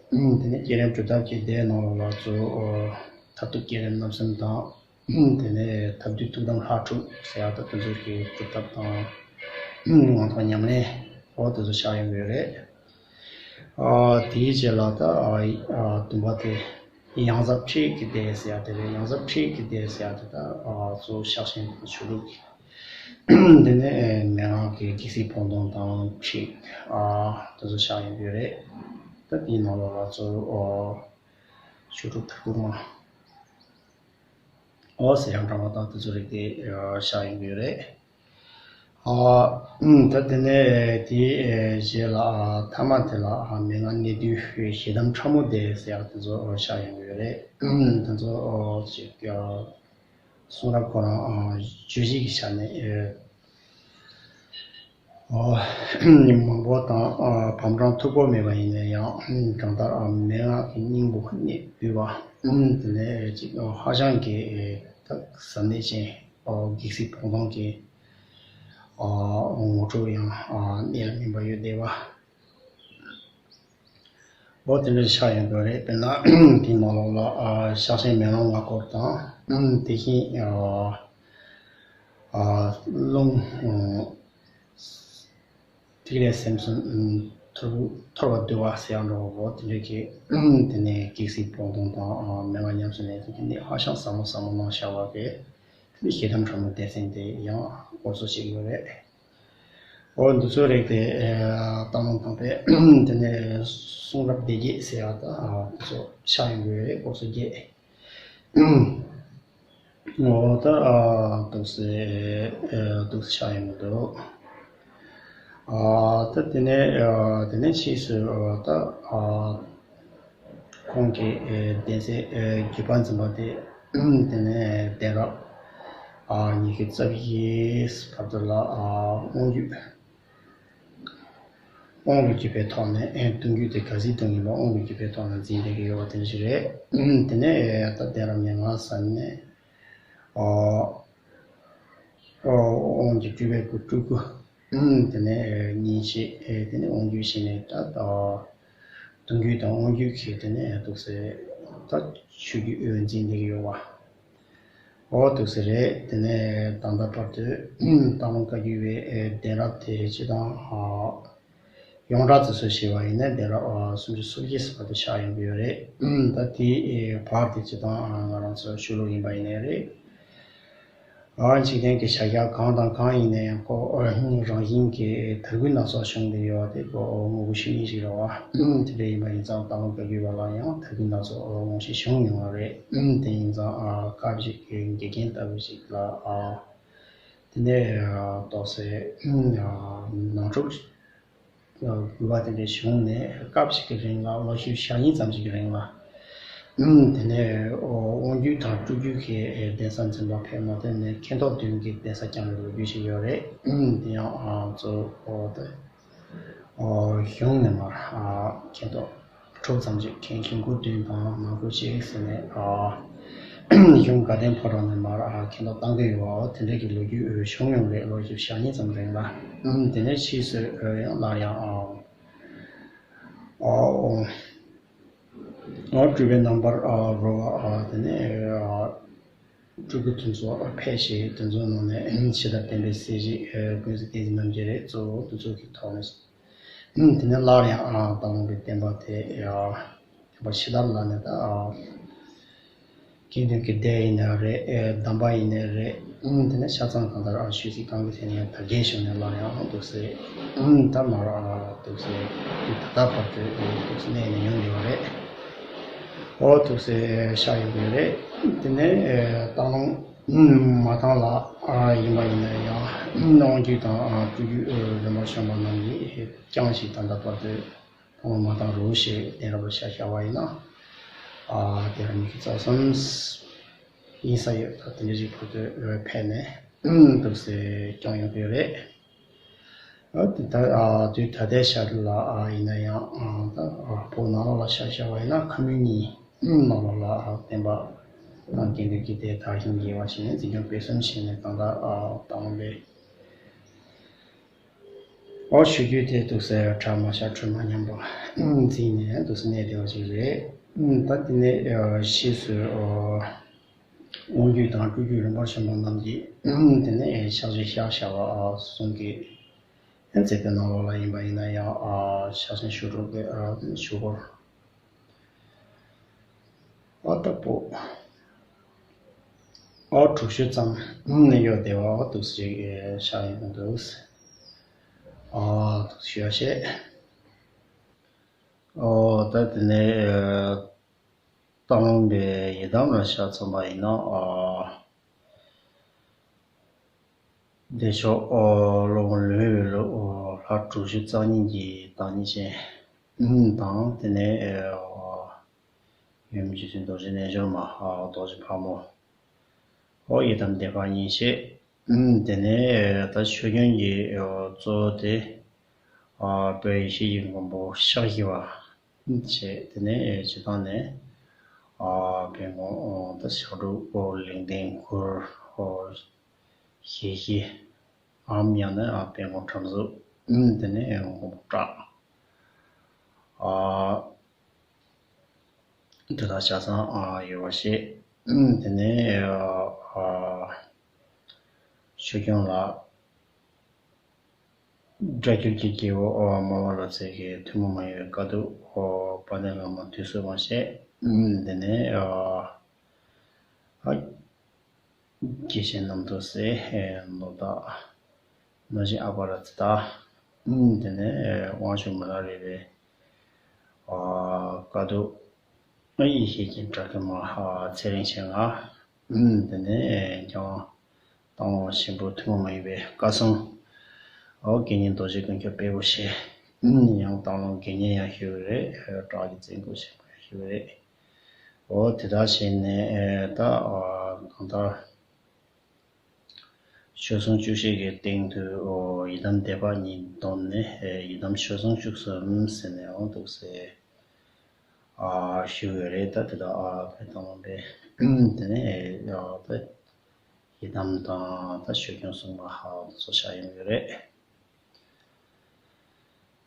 དེ་ནས་བསྐྱེད་རིམ་སྒྲུབ་ཐབས་ཀྱི་སྡེ་ནང་ལ་ལ་ཚོ་མཐར་ཐུག་བསྐྱེད་རིམ་རྣམ་གསུམ་དང་། དེ་ནས་ཐབས་བསྡུས་ཐུགས་དམ་ལྷ་དྲུག་ཟེར་ཡག་ད་དེ་ཚོ་གི་སྒྲུབ་ཐབས་དང་། དབང་ཐང་ཉམས་ལེན་འོ་དེ་ཚོ་ཆགས་ཡོང་གི་རེད། ཨ་དེའི་རྗེས་ལ་ད་ཨ་བདུན་པ་དེ། ཡང་ཟབ་ཁྲིད་ཀྱི་སྡེ་ཟེར་ཡ་དེ་རེད། ཡང་ཟབ་ཁྲིད་ཀྱི་སྡེ་ཟེར་ཡ་དེ་ད་གཙོ་བོ་ཕྱག་ཆེན་དང་ཆོས་དྲུག་གི། དེ་ནས་མན་ངག་གི་གེགས་སེལ་བོགས་གཏོང་དང་ཁྲིད། དེ་ཚོ་བཞག་ཡོང་གི་རེད། ད་དེའི་ནང་ལོགས་ལ་གཙོ་བོ་ཆོས་དྲུག་དར་ཁུག་མ། འོ་ཟེར་ཡང་འདྲ་བ་དང་དེ་ཚོ་རིགས་དེ་བཞག་ཡོང་གི་རེད། ཨ། ད་དེ་ནས་དེའི་རྗེས་ལ་ཐ་མ་དེ་ལ་མན་ངག་གནད་བསྡུས་ཞལ་གདམས་ཕྲ་མོ་སྡེ་ཟེར་ཡག་དེ་ཚོ་བཞག་ཡོང་གི་རེད། དེ་ཚོ་ཅིག་གསུང་རབ་ཁོ་རང་བརྗོད་གཞི་གི་ཆ་ནས་མང་པོ་དང་བམ་གྲངས་མཐུག་པོ་མེད་པ་ཡིན་ན་ཡང་གང་ལྟར་མན་ངག་གི་སྙིང་པོ་གནད་བསྡུས་པ་དེ་ནས་ཅིག་ཧ་ཅང་གི་ད་གཟབ་ནན་ཅན། གེགས་སེལ་བོགས་གཏོང་གི་ངོ་སྤྲོད་ཡང་གནད་ལ་སྨིན་པ་ཡོད་བསྡད་པ། འོ་དེ་འདྲ་ཆགས་ཡོང་གི་རེད། དཔེར་ན་དེའི་ནང་ལོགས་ལ་ཕྱག་ཆེན་མེ་ལོང་ལྔ་སྐོར་དང་དེ་བཞིན་རླུང་ཐིག་ལེ་སེམས་གསུམ་འཐོར་འཐོར་བ་འདུལ་བ་ཟེར་ཡང་འགྲོ་བ་འོ་དེ་འདྲ་གི་དེ་ནས་གེགས་སེལ་བོགས་གཏོང་དང་མན་ངག་ཉམས་སུ་ལེན་ཚུལ་གྱི་གནད་ཧ་ཅང་ཟབ་མོ་ཟབ་མོ་གནང་བཞག་པ་རེད། དེ་ནས་ཞལ་གདམས་ཕྲ་མོ་སྡེ་ཚན་དེ་ཡང་སྐོར་ཚོ་བྱེད་ཀྱི་ཡོད་རེད། འོ་འདི་ཚོ་རིགས་དེ་སྟག་ལུང་དང་པས་དེ་ནས་གསུང་རབ་སྡེ་བརྒྱད་ཟེར་ཡག་ད་འདི་ཚོ་ཆགས་ཡོང་གི་ཡོད་རེད། སྐོར་ཚོ་བརྒྱད། འོ་ད་འདུག་སེ་འདུག་སེ་ཆགས་ཡོང་གི་འདུག་ད་དེ་ནས་དེ་ནས་ཕྱིས་སུ་ད། ཁོང་གི་གདན་སའི་བརྒྱུད་པ་འཛིན་པ་དེ་དེ་ནས་གདན་རབས་ཉི་ཤུ་རྩ་བཞིའི་བར་དུ་ལ་དབང་བརྒྱུད། དབང་གི་བརྒྱུད་པའི་ཐོག་ནས་གདུང་བརྒྱུད་དེ་ག་ཚོད་གཏོང་གིན་པ་དབང་གི་བརྒྱུད་པའི་ཐོག་ནས་འཛིན་བསྡད་ཀྱི་ཡོད་པ་དེ་འདྲ་ཞིག་རེད། དེ་ནས་ད་གདན་རབས་ཉེར་ལྔ་ཙམ་ནས་དབང་གི་སྤྲུལ་པའི་སྐུ་སྤྲུལ་སྐུ། དེ་ནས་གཉིས་བྱས། དེ་ནས་དབང་བརྒྱུད་བྱས་ནས་ད་ལྟ་གདུང་བརྒྱུད་དང་དབང་བརྒྱུད་ཀྱི་དེ་ནས་འདུག་སེ་ད་ཆོས་བརྒྱུད་འཛིན་བསྡད་ཀྱི་ཡོད་པ། འོ་འདུག་སེ་རེད། དེ་ནས་ད་ལྟ་བར་དུ་སྟག་ལུང་བཀའ་བརྒྱུད་པའི་གདན་རབས་དེ་སྤྱི་དང་ཡོངས་གྲགས་དེ་ཚོ་བྱས་པ་ཡིན་ན་གདན་རབས་སུམ་ཅུ་སོ་བརྒྱད་བར་དུ་ཆགས་ཡོང་གི་ཡོད་རེད། ད་དེའི་བར་དེ་སྤྱི་དང་ང་རང་ཚོ་ཆོས་ལུགས་ཡིན་པ་ཡིན་ནའི་རེད། འཇིག་རྟེན་གྱི་བྱ་བཞག་གང་དང་གང་ཡིན་ན་ཡང་ཁོ་རང་བཞིན་གྱི་དར་རྒུད་སྣ་ཚོགས་བྱུང་བསྡད་ཡོད་དེ་ཁོ་དངོས་པོ་ཤུལ་ཉིན་ཞིག་རེད་བ། དེ་འདྲ་ཡིན་པ་ཡིན་ཙང་སྟག་ལུང་བཀའ་བརྒྱུད་པ་ལ་ཡང་དར་རྒུད་སྣ་ཚོགས་མང་ཞིག་བྱུང་མྱོང་བ་རེད། དེ་ཡིན་ཙང་སྐབས་ཤིག་གི་འགལ་རྐྱེན་ལྟ་བུ་ཞིག་ལ་དེ་ནས་ཏོག་ཙམ་ནང་འཁྲུག་དགོས་པ་དེ་འདྲ་བྱུང་ནས་སྐབས་ཤིག་གི་རིང་ལ་ལོ་བཞི་བཅུ་ཞེ་གཉིས་ཙམ་ཞིག་གི་རིང་ལ། དེ་ནས་དབང་བརྒྱུད་དང་སྤྲུལ་བརྒྱུད་ཀྱི་གདན་ས་འཛིན་པ་ཕེབས་མ་ཐུབ་ནས་མཁན་ཐོག་བདུན་གྱི་གདན་ས་བསྐྱངས་པའི་ལོ་རྒྱུས་ཤིག་ཡོད་རེད། དེ་ཡང་གཙོ་བོ་དེ་གཞུང་ནས་མར་མཁན་ཐོག་དྲུག་ཙམ་ཞིག་མཁན་གཞུང་སྐུ་བདུན་དང་ནང་ཁུལ་གཅིག་ཟེར་ནས། གཞུང་དགའ་ལྡན་ཕོ་བྲང་ནས་མར་མཁན་ཐོག་བཏང་གི་ཡོད་པ་དེ་འདྲ་གི་ལོ་རྒྱུས་བྱུང་ཡོང་རེད། ལོ་བཞི་བཅུ་ཞེ་གཉིས་ཙམ་རིང་ལ། དེ་ནས་ཕྱིས་སུ་ཡང་སླར་ཡང་སྤྲུལ་པའི་རྣམ་པར་རོལ་པ་དེ་ནས་སྤྲུལ་སྐུ་དེ་ཚོ་ཕེབས་ཤིང་དེ་ཚོའི་ནང་ནས་ཇི་ལྟར་བསྟན་པའི་གསལ་བྱེད་ཀུན་གཟིགས་བསྟན་འཛིན་རྣམ་རྒྱལ་རེད། གཙོ་བོ་དེ་ཚོ་གི་ཐོག་ནས། དེ་ནས་སླར་ཡང་སྟག་ལུང་གི་བསྟན་པ་དེ་བསྟན་པ་ཕྱི་དར་ལ་ནས་ད་དགེ་འདུན་གྱི་སྡེ་ཡིན་ནའི་རེད། གདམས་པ་ཡིན་ནའི་རེད། དེ་ནས་ཆ་ཚང་གང་ལྟར་ཆོས་སྲིད་གང་གི་ཐད་ནས་ཡང་དར་རྒྱས་བྱུང་ནས་སླར་ཡང་འདུག་སེ་ད་མར་འདུག་སེ་དུས་ད་ལྟ་བར་དུ་འདུག་སེ་གནས་ནས་ཡོང་བསྡད་པ་རེད། འོ་འདུག་སེ་ཆགས་ཡོང་གི་རེད། དེ་ནས་སྟག་ལུང་མ་ཐང་ལ་ཡིན་པ་ཡིན་ན་ཡང་དབང་བརྒྱུད་དང་སྤྲུལ་བརྒྱུད་རིམ་པར་བྱོན་པ་རྣམས་ཀྱིས་བསྐྱངས་ཤིང་ད་ལྟ་བར་དུ་དབང་མ་དང་རུ་ཞེས་གདན་རབས་ལ་ཆ་བཞག་པ་ཡིན་ན། དེ་རིང་ཉི་ཤུ་རྩ་གསུམ་ཡིན་ས་ཡོད། ད་དེ་འདྲ་ཞིག་བར་དུ་ཕེབས་ནས་འདུག་སེ་བསྐྱངས་ཡོང་གི་ཡོད་རེད། ཨ་དེ་ད་ཨ་དུས་ད་ལྟའི་ཆར་ལ་ཨ་ཡིན་ན་ཡང་ཨ་ད་ཨ་བོད་ནང་ལོགས་ལ་ཆ་བཞག་པ་ཡིན་ན་ཁམས་གཉིས་ནང་ལོགས་ལ་ཨ་བསྟན་པ་དང་དགེ་འདུན་གྱི་སྡེ་དར་ཞིང་རྒྱས་པ་བྱས་ནས་འཛིན་སྐྱོང་སྤེལ་གསུམ་བྱས་ནས་ད་ལྟ་ཨ་དང་པོའི་ཨོ་ཆོས་བརྒྱུད་དེ་འདུག་སེ་གྲ་མ་ཆག་འགྲོས་མ་ཉམས་པ་འཛིན་ནས་འདུག་སེ་གནས་བསྡད་པ་ཞིག་རེད། ད་དེ་ནས་ཨ་ཕྱིས་སུ་ཨ་དབང་བརྒྱུད་དང་སྤྲུལ་བརྒྱུད་རིམ་པར་བྱོན་པ་རྣམས་ཀྱིས་དེ་ནས་ཕྱག་ཆེན་ཞལ་བཞག་པ་གསུང་གི། མཛད་པའི་ནང་ལོགས་ལ་ཡིན་པ་ཡིན་ན་ཡང་ཕྱག་ཆེན་ཞུ་སྒྲུབ་ཀྱི་ཆོས་སྐོར། ཨོ་ད་པོ། ཨོ་དྲུག་ཅུ་ཙམ་ནས་ཡོད་དེ་བ་ཨོ་འདུག་ཞིག་ཤག་ཡིན་འདུག་ཨོ་འདུག་ཞུ་ཡ་ཤེས། ཨོ་ད་དེ་ནས་སྟག་ལུང་པའི་ཡི་དམ་ལ་ཤག་ཚང་པ་ཡིན་ན་ཨོ། བདེ་མཆོག་ཨོ་ལོ་ངོ་ལོས་ཡོད་ལོ་ཨོ་ལྷ་དྲུག་ཅུ་རྩ་གཉིས་ཀྱི་བདག་ཉིད་ཅན་དང་དེ་ནས་ཨོ་ཡུམ་རྗེ་བཙུན་རྡོ་རྗེ་རྣལ་འབྱོར་མ་ཨོ་རྡོ་རྗེ་ཕག་མོ་ཨོ་ཡི་དམ་བདེ་བ་ཉིད་བཞེས། དེ་ནས་ད་ཆོས་སྐྱོང་གི་ཨོ་གཙོ་བོ་དེ་ཨོ་དཔལ་ཡེ་ཤེས་ཀྱི་མགོན་པོ་ཕྱག་བཞི་པ། བྱས། དེ་ནས་སྤྱིར་བཏང་ནས་ཨ་དཔལ་མགོན་ཨོ་ད་ཞབས་དྲུང་ཨོ་ལིང་ཏིང་གུར་ཨོ་ཞེ་བཞི་འམ་ཡང་ན་ཨ་དཔལ་མགོན་ཁྲམ་གཟུགས། དེ་ནས་མགོན་པོ་བྲག་ཨ་དེ་དག་ཆ་ཚང་ཨ་ཡོད་པ་ཞིག་དེ་ནས་ཨ་ཆོས་སྐྱོང་ལ། སྒྲ་སྒྱུར་གྱི་རྒྱལ་པོ་ཨོ་མར་པ་ལོ་ཙཱ་གི་ཐུན་མོང་མ་ཡིན་པའི་བཀའ་བསྡུ་ཨོ་དཔལ་ལྡན་བླ་མ་དུས་གསུམ་མ་བཞེས། དེ་ནས་ཨ་དགེ་བཤེས་རྣམ་ཐོས་སྲས་ནོར་བདག་ན་གཞོན་ཨ་པ་ར་ཙི་ཏ། དེ་ནས་དབང་ཕྱུག་མི་ལ་རས་པའི་ཨ་བཀའ་བསྡུ། ཨ་ཡེ་ཤེས་ཀྱི་གྲྭ་ཁྱིམ་མ་ཧ་ཚེ་རིང་ཆེན་ལྔ། དེ་ནས་ཀྱང་སྟག་ལུང་ཆེན་པོ་ཐུན་མོང་མ་ཡིན་པའི་བཀའ་སྲུང་། ཨོ་དགེ་བསྙེན་རྡོ་རྗེ་ཀུན་ཁྱབ་དཔལ་པོ་ཞེས། ཡང་སྟག་ལུང་དགེ་བསྙེན་ཡང་ཞུ་གི་རེད། བྲག་གི་བཙན་སྐུ་ཆེན་པོ་ཡང་ཞུ་གི་རེད། ཨོ་དེ་དག་བྱས་ནས་ད་གང་ལྟར། ཆོས་སྲུང་བཅུ་བཞི་གི་སྟེང་དུ་ཨོ་ཡི་དམ་བདེ་བ་ཉིད་བསྡོམས་ནས་ཡི་དམ་ཆོས་སྲུང་བཅུ་གསུམ་ཟེར་ནས་འོང་འདུག་ཟེར། ཨ་ཞུ་ཡོད་རེད། ད་དེ་དག་ཨ་ཕེ་དང་པེ་དེ་ནས་ཨ་ད་ཡི་དམ་དང་ད་ཆོས་སྐྱོང་སྲུང་མ་ཧ་ཚོ་ཤ་ཡོང་ཡོད་རེད།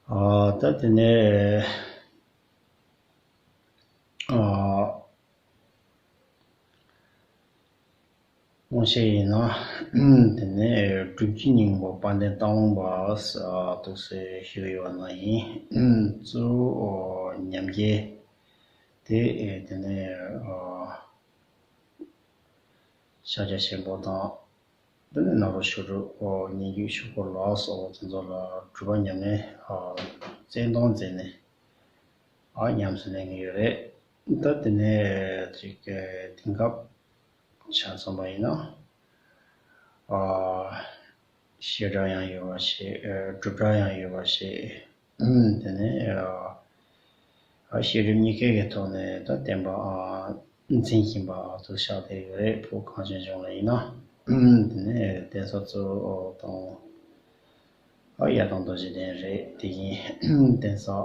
ཨ་ད་དེ་ནས་ཨ། དབང་ཤེས་ཡིན་ན། དེ་ནས་སྒྲུབ་བརྒྱུད་སྙིང་པོ་དཔལ་ལྡན་སྟག་ལུང་པ་འདུག་སེ་ཞུ་ཡོད་ན་ཡིན། གཙོ་བོ་ཉམས་བརྒྱད་དེ་དེ་ནས་ཤཱཀྱ་ཆེན་པོ་དང་། དེ་ནས་ནཱ་རོ་ཞབས་དྲུང་སྙན་བརྒྱུད་ཆོས་འཁོར་ལ་སོགས་པ་དེ་ཚོ་ལ་སྒྲུབ་པ་ཉམས་ལེན་བརྩོན་གཏོང་མཛད་ནས། ཨ་ཉམས་སུ་ལེན་གྱི་ཡོད་རེད། ད་དེ་ནས་ཅིག་དེང་སྐབས་ཆ་མཚོན་པ་ཡིན་ན། ཨ་བཤད་གྲྭ་ཡང་ཡོད་པ་ཞིག་སྒྲུབ་གྲྭ་ཡང་ཡོད་པ་ཞིག་དེ་ནས་ཨ་བཤད་སྒྲུབ་གཉིས་ཀའི་གི་ཐོག་ནས་ད་བསྟན་པ་ཨ་འཛིན་བཞིན་པ་ཨ་ཚོ་ཆགས་བསྡད་ཡོད་རེད། བོད་གངས་ཅན་ལྗོངས་ལ་ཡིན་ན། དེ་ནས་གདན་ས་གཙོ་བོ་དང་། ཨ་ཡར་ཐང་རྡོ་རྗེ་གདན་རེད། དེ་བཞིན་གདན་ས་ཨ་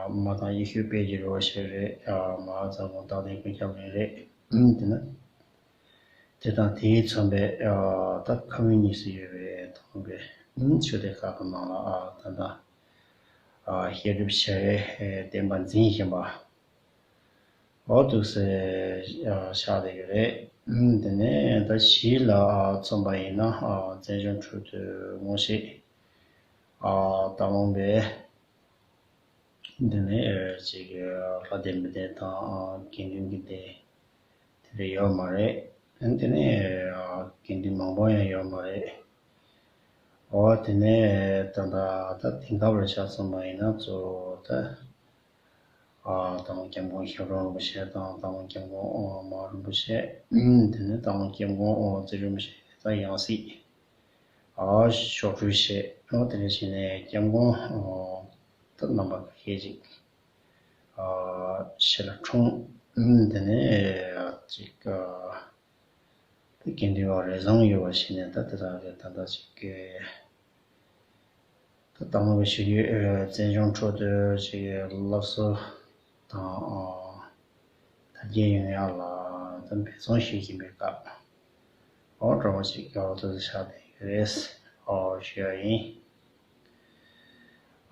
མ་དང་ཡེ་ཤུ་དཔལ་གྱི་རི་བོ་ཞིག་རེད། ཨ་མ་ཧཱ་ཙཱ་བ་རྟག་བརྟན་ཀུན་ཁྱབ་གླིང་རེད། དེ་ན་དེ་དང་དེའི་མཚོན་པའི་ཨ་ད་ཁ་བའི་གཉིས་སུ་ཡོད་པའི་དང་པའི་ཆོས་སྡེ་ཁག་གི་ནང་ལ་ཨ་ད་ལྟ་ཨ་བཤད་སྒྲུབ་བྱ་བའི་བསྟན་པ་འཛིན་བཞིན་པ། འོ་འདུག་སེ་ཆགས་བསྡད་ཀྱི་རེད། དེ་ནས་ད་གཞིས་ལ་མཚོན་པ་ཡིན་ན་བཙན་བྱོལ་ཁྲོད་དུ་ངོ་ཤེས་སྟག་ལུང་པའི་དེ་ནས་ཅིག་ལྷ་སྡེ་མི་སྡེ་དང་དགེ་འདུན་གྱི་སྡེ་དེ་འདྲ་ཡོད་མ་རེད། དེ་ནས་དགེ་འདུན་མང་པོ་ཡང་ཡོད་མ་རེད། འོ་དེ་ནས་ད་ད་ད་དེང་སྐབས་ལ་ཆ་མཚོན་པ་ཡིན་ན་གཙོ་བོ་ད། ཨ་སྟག་ལུང་སྐྱབས་མགོན་ཞབས་དྲུང་རིན་པོ་ཆེ་དང་སྟག་ལུང་སྐྱབས་མགོན་ཨོ་མ་རིན་པོ་ཆེ། དེ་ནས་སྟག་ལུང་སྐྱབས་མགོན་ཨོ་རྩེ་རིན་པོ་ཆེ་དང་ཡང་སྲིད་ཨ་ཞབས་དྲུང་ཞེས་ཨོ་དེ་འདྲ་བྱས་ནས་སྐྱབས་མགོན་ཨོ་ད་རྣམ་པ་ཁ་ཤས་ཅིག་ཨ་ཞེ་ལ་འཁྲུངས། དེ་ནས་ཅིག་ཨ་ད་དགེ་འདུན་པ་རེ་ཟུང་ཡོད་པ་ཞིག་ནས་ད་དེ་དག་གི་ད་ལྟ་ཅིག་གི་ད་དང་པོ་ཞུ་རྒྱུ་ཨེ་བཙན་བྱོལ་ཁྲོད་དུ་ཅིག་སློབ་གསོ་དང་ཨ་དར་རྒྱས་ཡོང་ཡག་ལ་ད་འབད་བརྩོན་ཞུ་བཞིན་པའི་སྐབས་འོ་འདྲ་བོ་ཅིག་འོ་དེ་ཆགས་བསྡད་ཡོད་རེད། འོ་ཞུ་ཡག་ཡིན།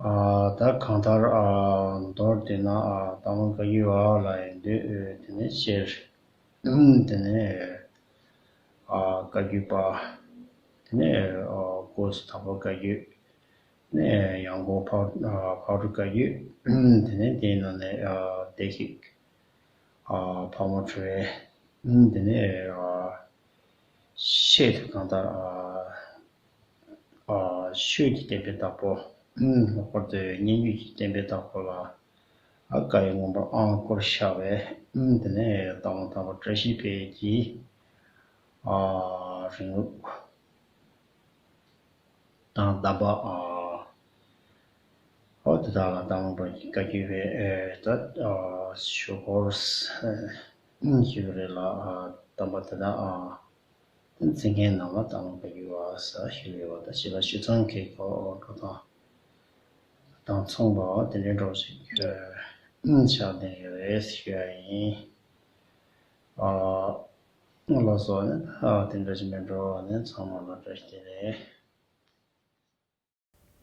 ཨ་ད་གང་ལྟར་ཨ་མདོར་བསྡུས་ན་ཨ་སྟག་ལུང་བཀའ་བརྒྱུད་པ་ལ་ཡིན་དུས་དེ་ནས་སྤྱིར། དེ་ནས་ཨ་བཀའ་བརྒྱུད་པ། དེ་ནས་ཨ་སྐོར་སུ་དྭགས་པོ་བཀའ་བརྒྱུད། དེ་ནས་ཡང་སྒོས་ཕག་ཨ་ཕག་གྲུ་བཀའ་བརྒྱུད། དེ་ནས་དེའི་ནང་ནས་ཨ་བདེ་གཤེགས་ ཨ་ཕག་མོ་ཁྲོས། ཨུམ་དེ་ནས་ཨ་ཤེལ་དུ་གང་ལྟར་ཨ་ཨ་ཆོས་ཀྱི་བསྟན་པའི་བདག་པོ། ཨུམ་ལྷག་པར་དུ་སྙན་བརྒྱུད་ཀྱི་བསྟན་པའི་བདག་པོ་ལ་ཨ་བཀའ་ཡི་མངོན་པར་ཨང་བསྐུར་བཞག་པས། ཨུམ་དེ་ནས་སྟག་མོ་དམ་པ་བཀྲ་ཤིས་འཕེལ་གྱིས་ཨ་རིང་ལུགས་དང་གདམས་པ་ཨ་ཨོ་དེ་དག་ལ་གདམས་པ་བཀའ་བརྒྱུད་པའི་ཨེ་ད་ཨ་ཞུ་སྐོར་ཨེ་ཞུ་རེད་ལ། ཨ་གདམས་པ་དེ་དག་ཨ་འཛིན་མཁན་རྣམས་ལ་གདམས་པ་བཀའ་བརྒྱུད་པ་ཟེར་ཞུ་ཡོད་པ་དང་། ཞེས་པ་ཞུ་ཚང་གི་གོ་འགྲོ་དང་དང་མཚུངས་པ་དེ་འདྲའི་འགྲོ་ཞིག་ཨེ་ཆགས་བསྡད་ཡོད་རེད་ཞུ་ཡ་ཡིན། ཨ་ལགས་སོ། ཨ་དེ་འདྲ་ཞིག་མེད་འགྲོ་བ་ནས་ཚང་མ་ལ་བཀྲ་ཤིས་བདེ་ལེགས།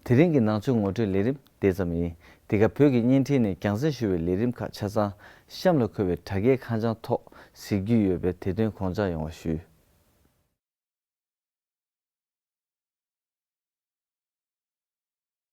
དེ་རིང་གི་ནང་ཆོས་ངོ་སྤྲོད་ལས་རིམ་དེ་ཙམ་ཡིན། འདི་ག་བོད་ཀྱི་བརྙན་འཕྲིན་ནས་རྒྱང་སྲིང་ཞུ་བའི་ལས་རིམ་ཁག་ཆ་ཚང་གཤམ་ལ་འཁོད་པའི་དྲ་རྒྱའི་ཁ་བྱང་ཐོག་གཟིགས་རྒྱུ་ཡོད་པས། དེ་དོན་དགོངས་འཇགས་ཡོང་བ་ཞུ།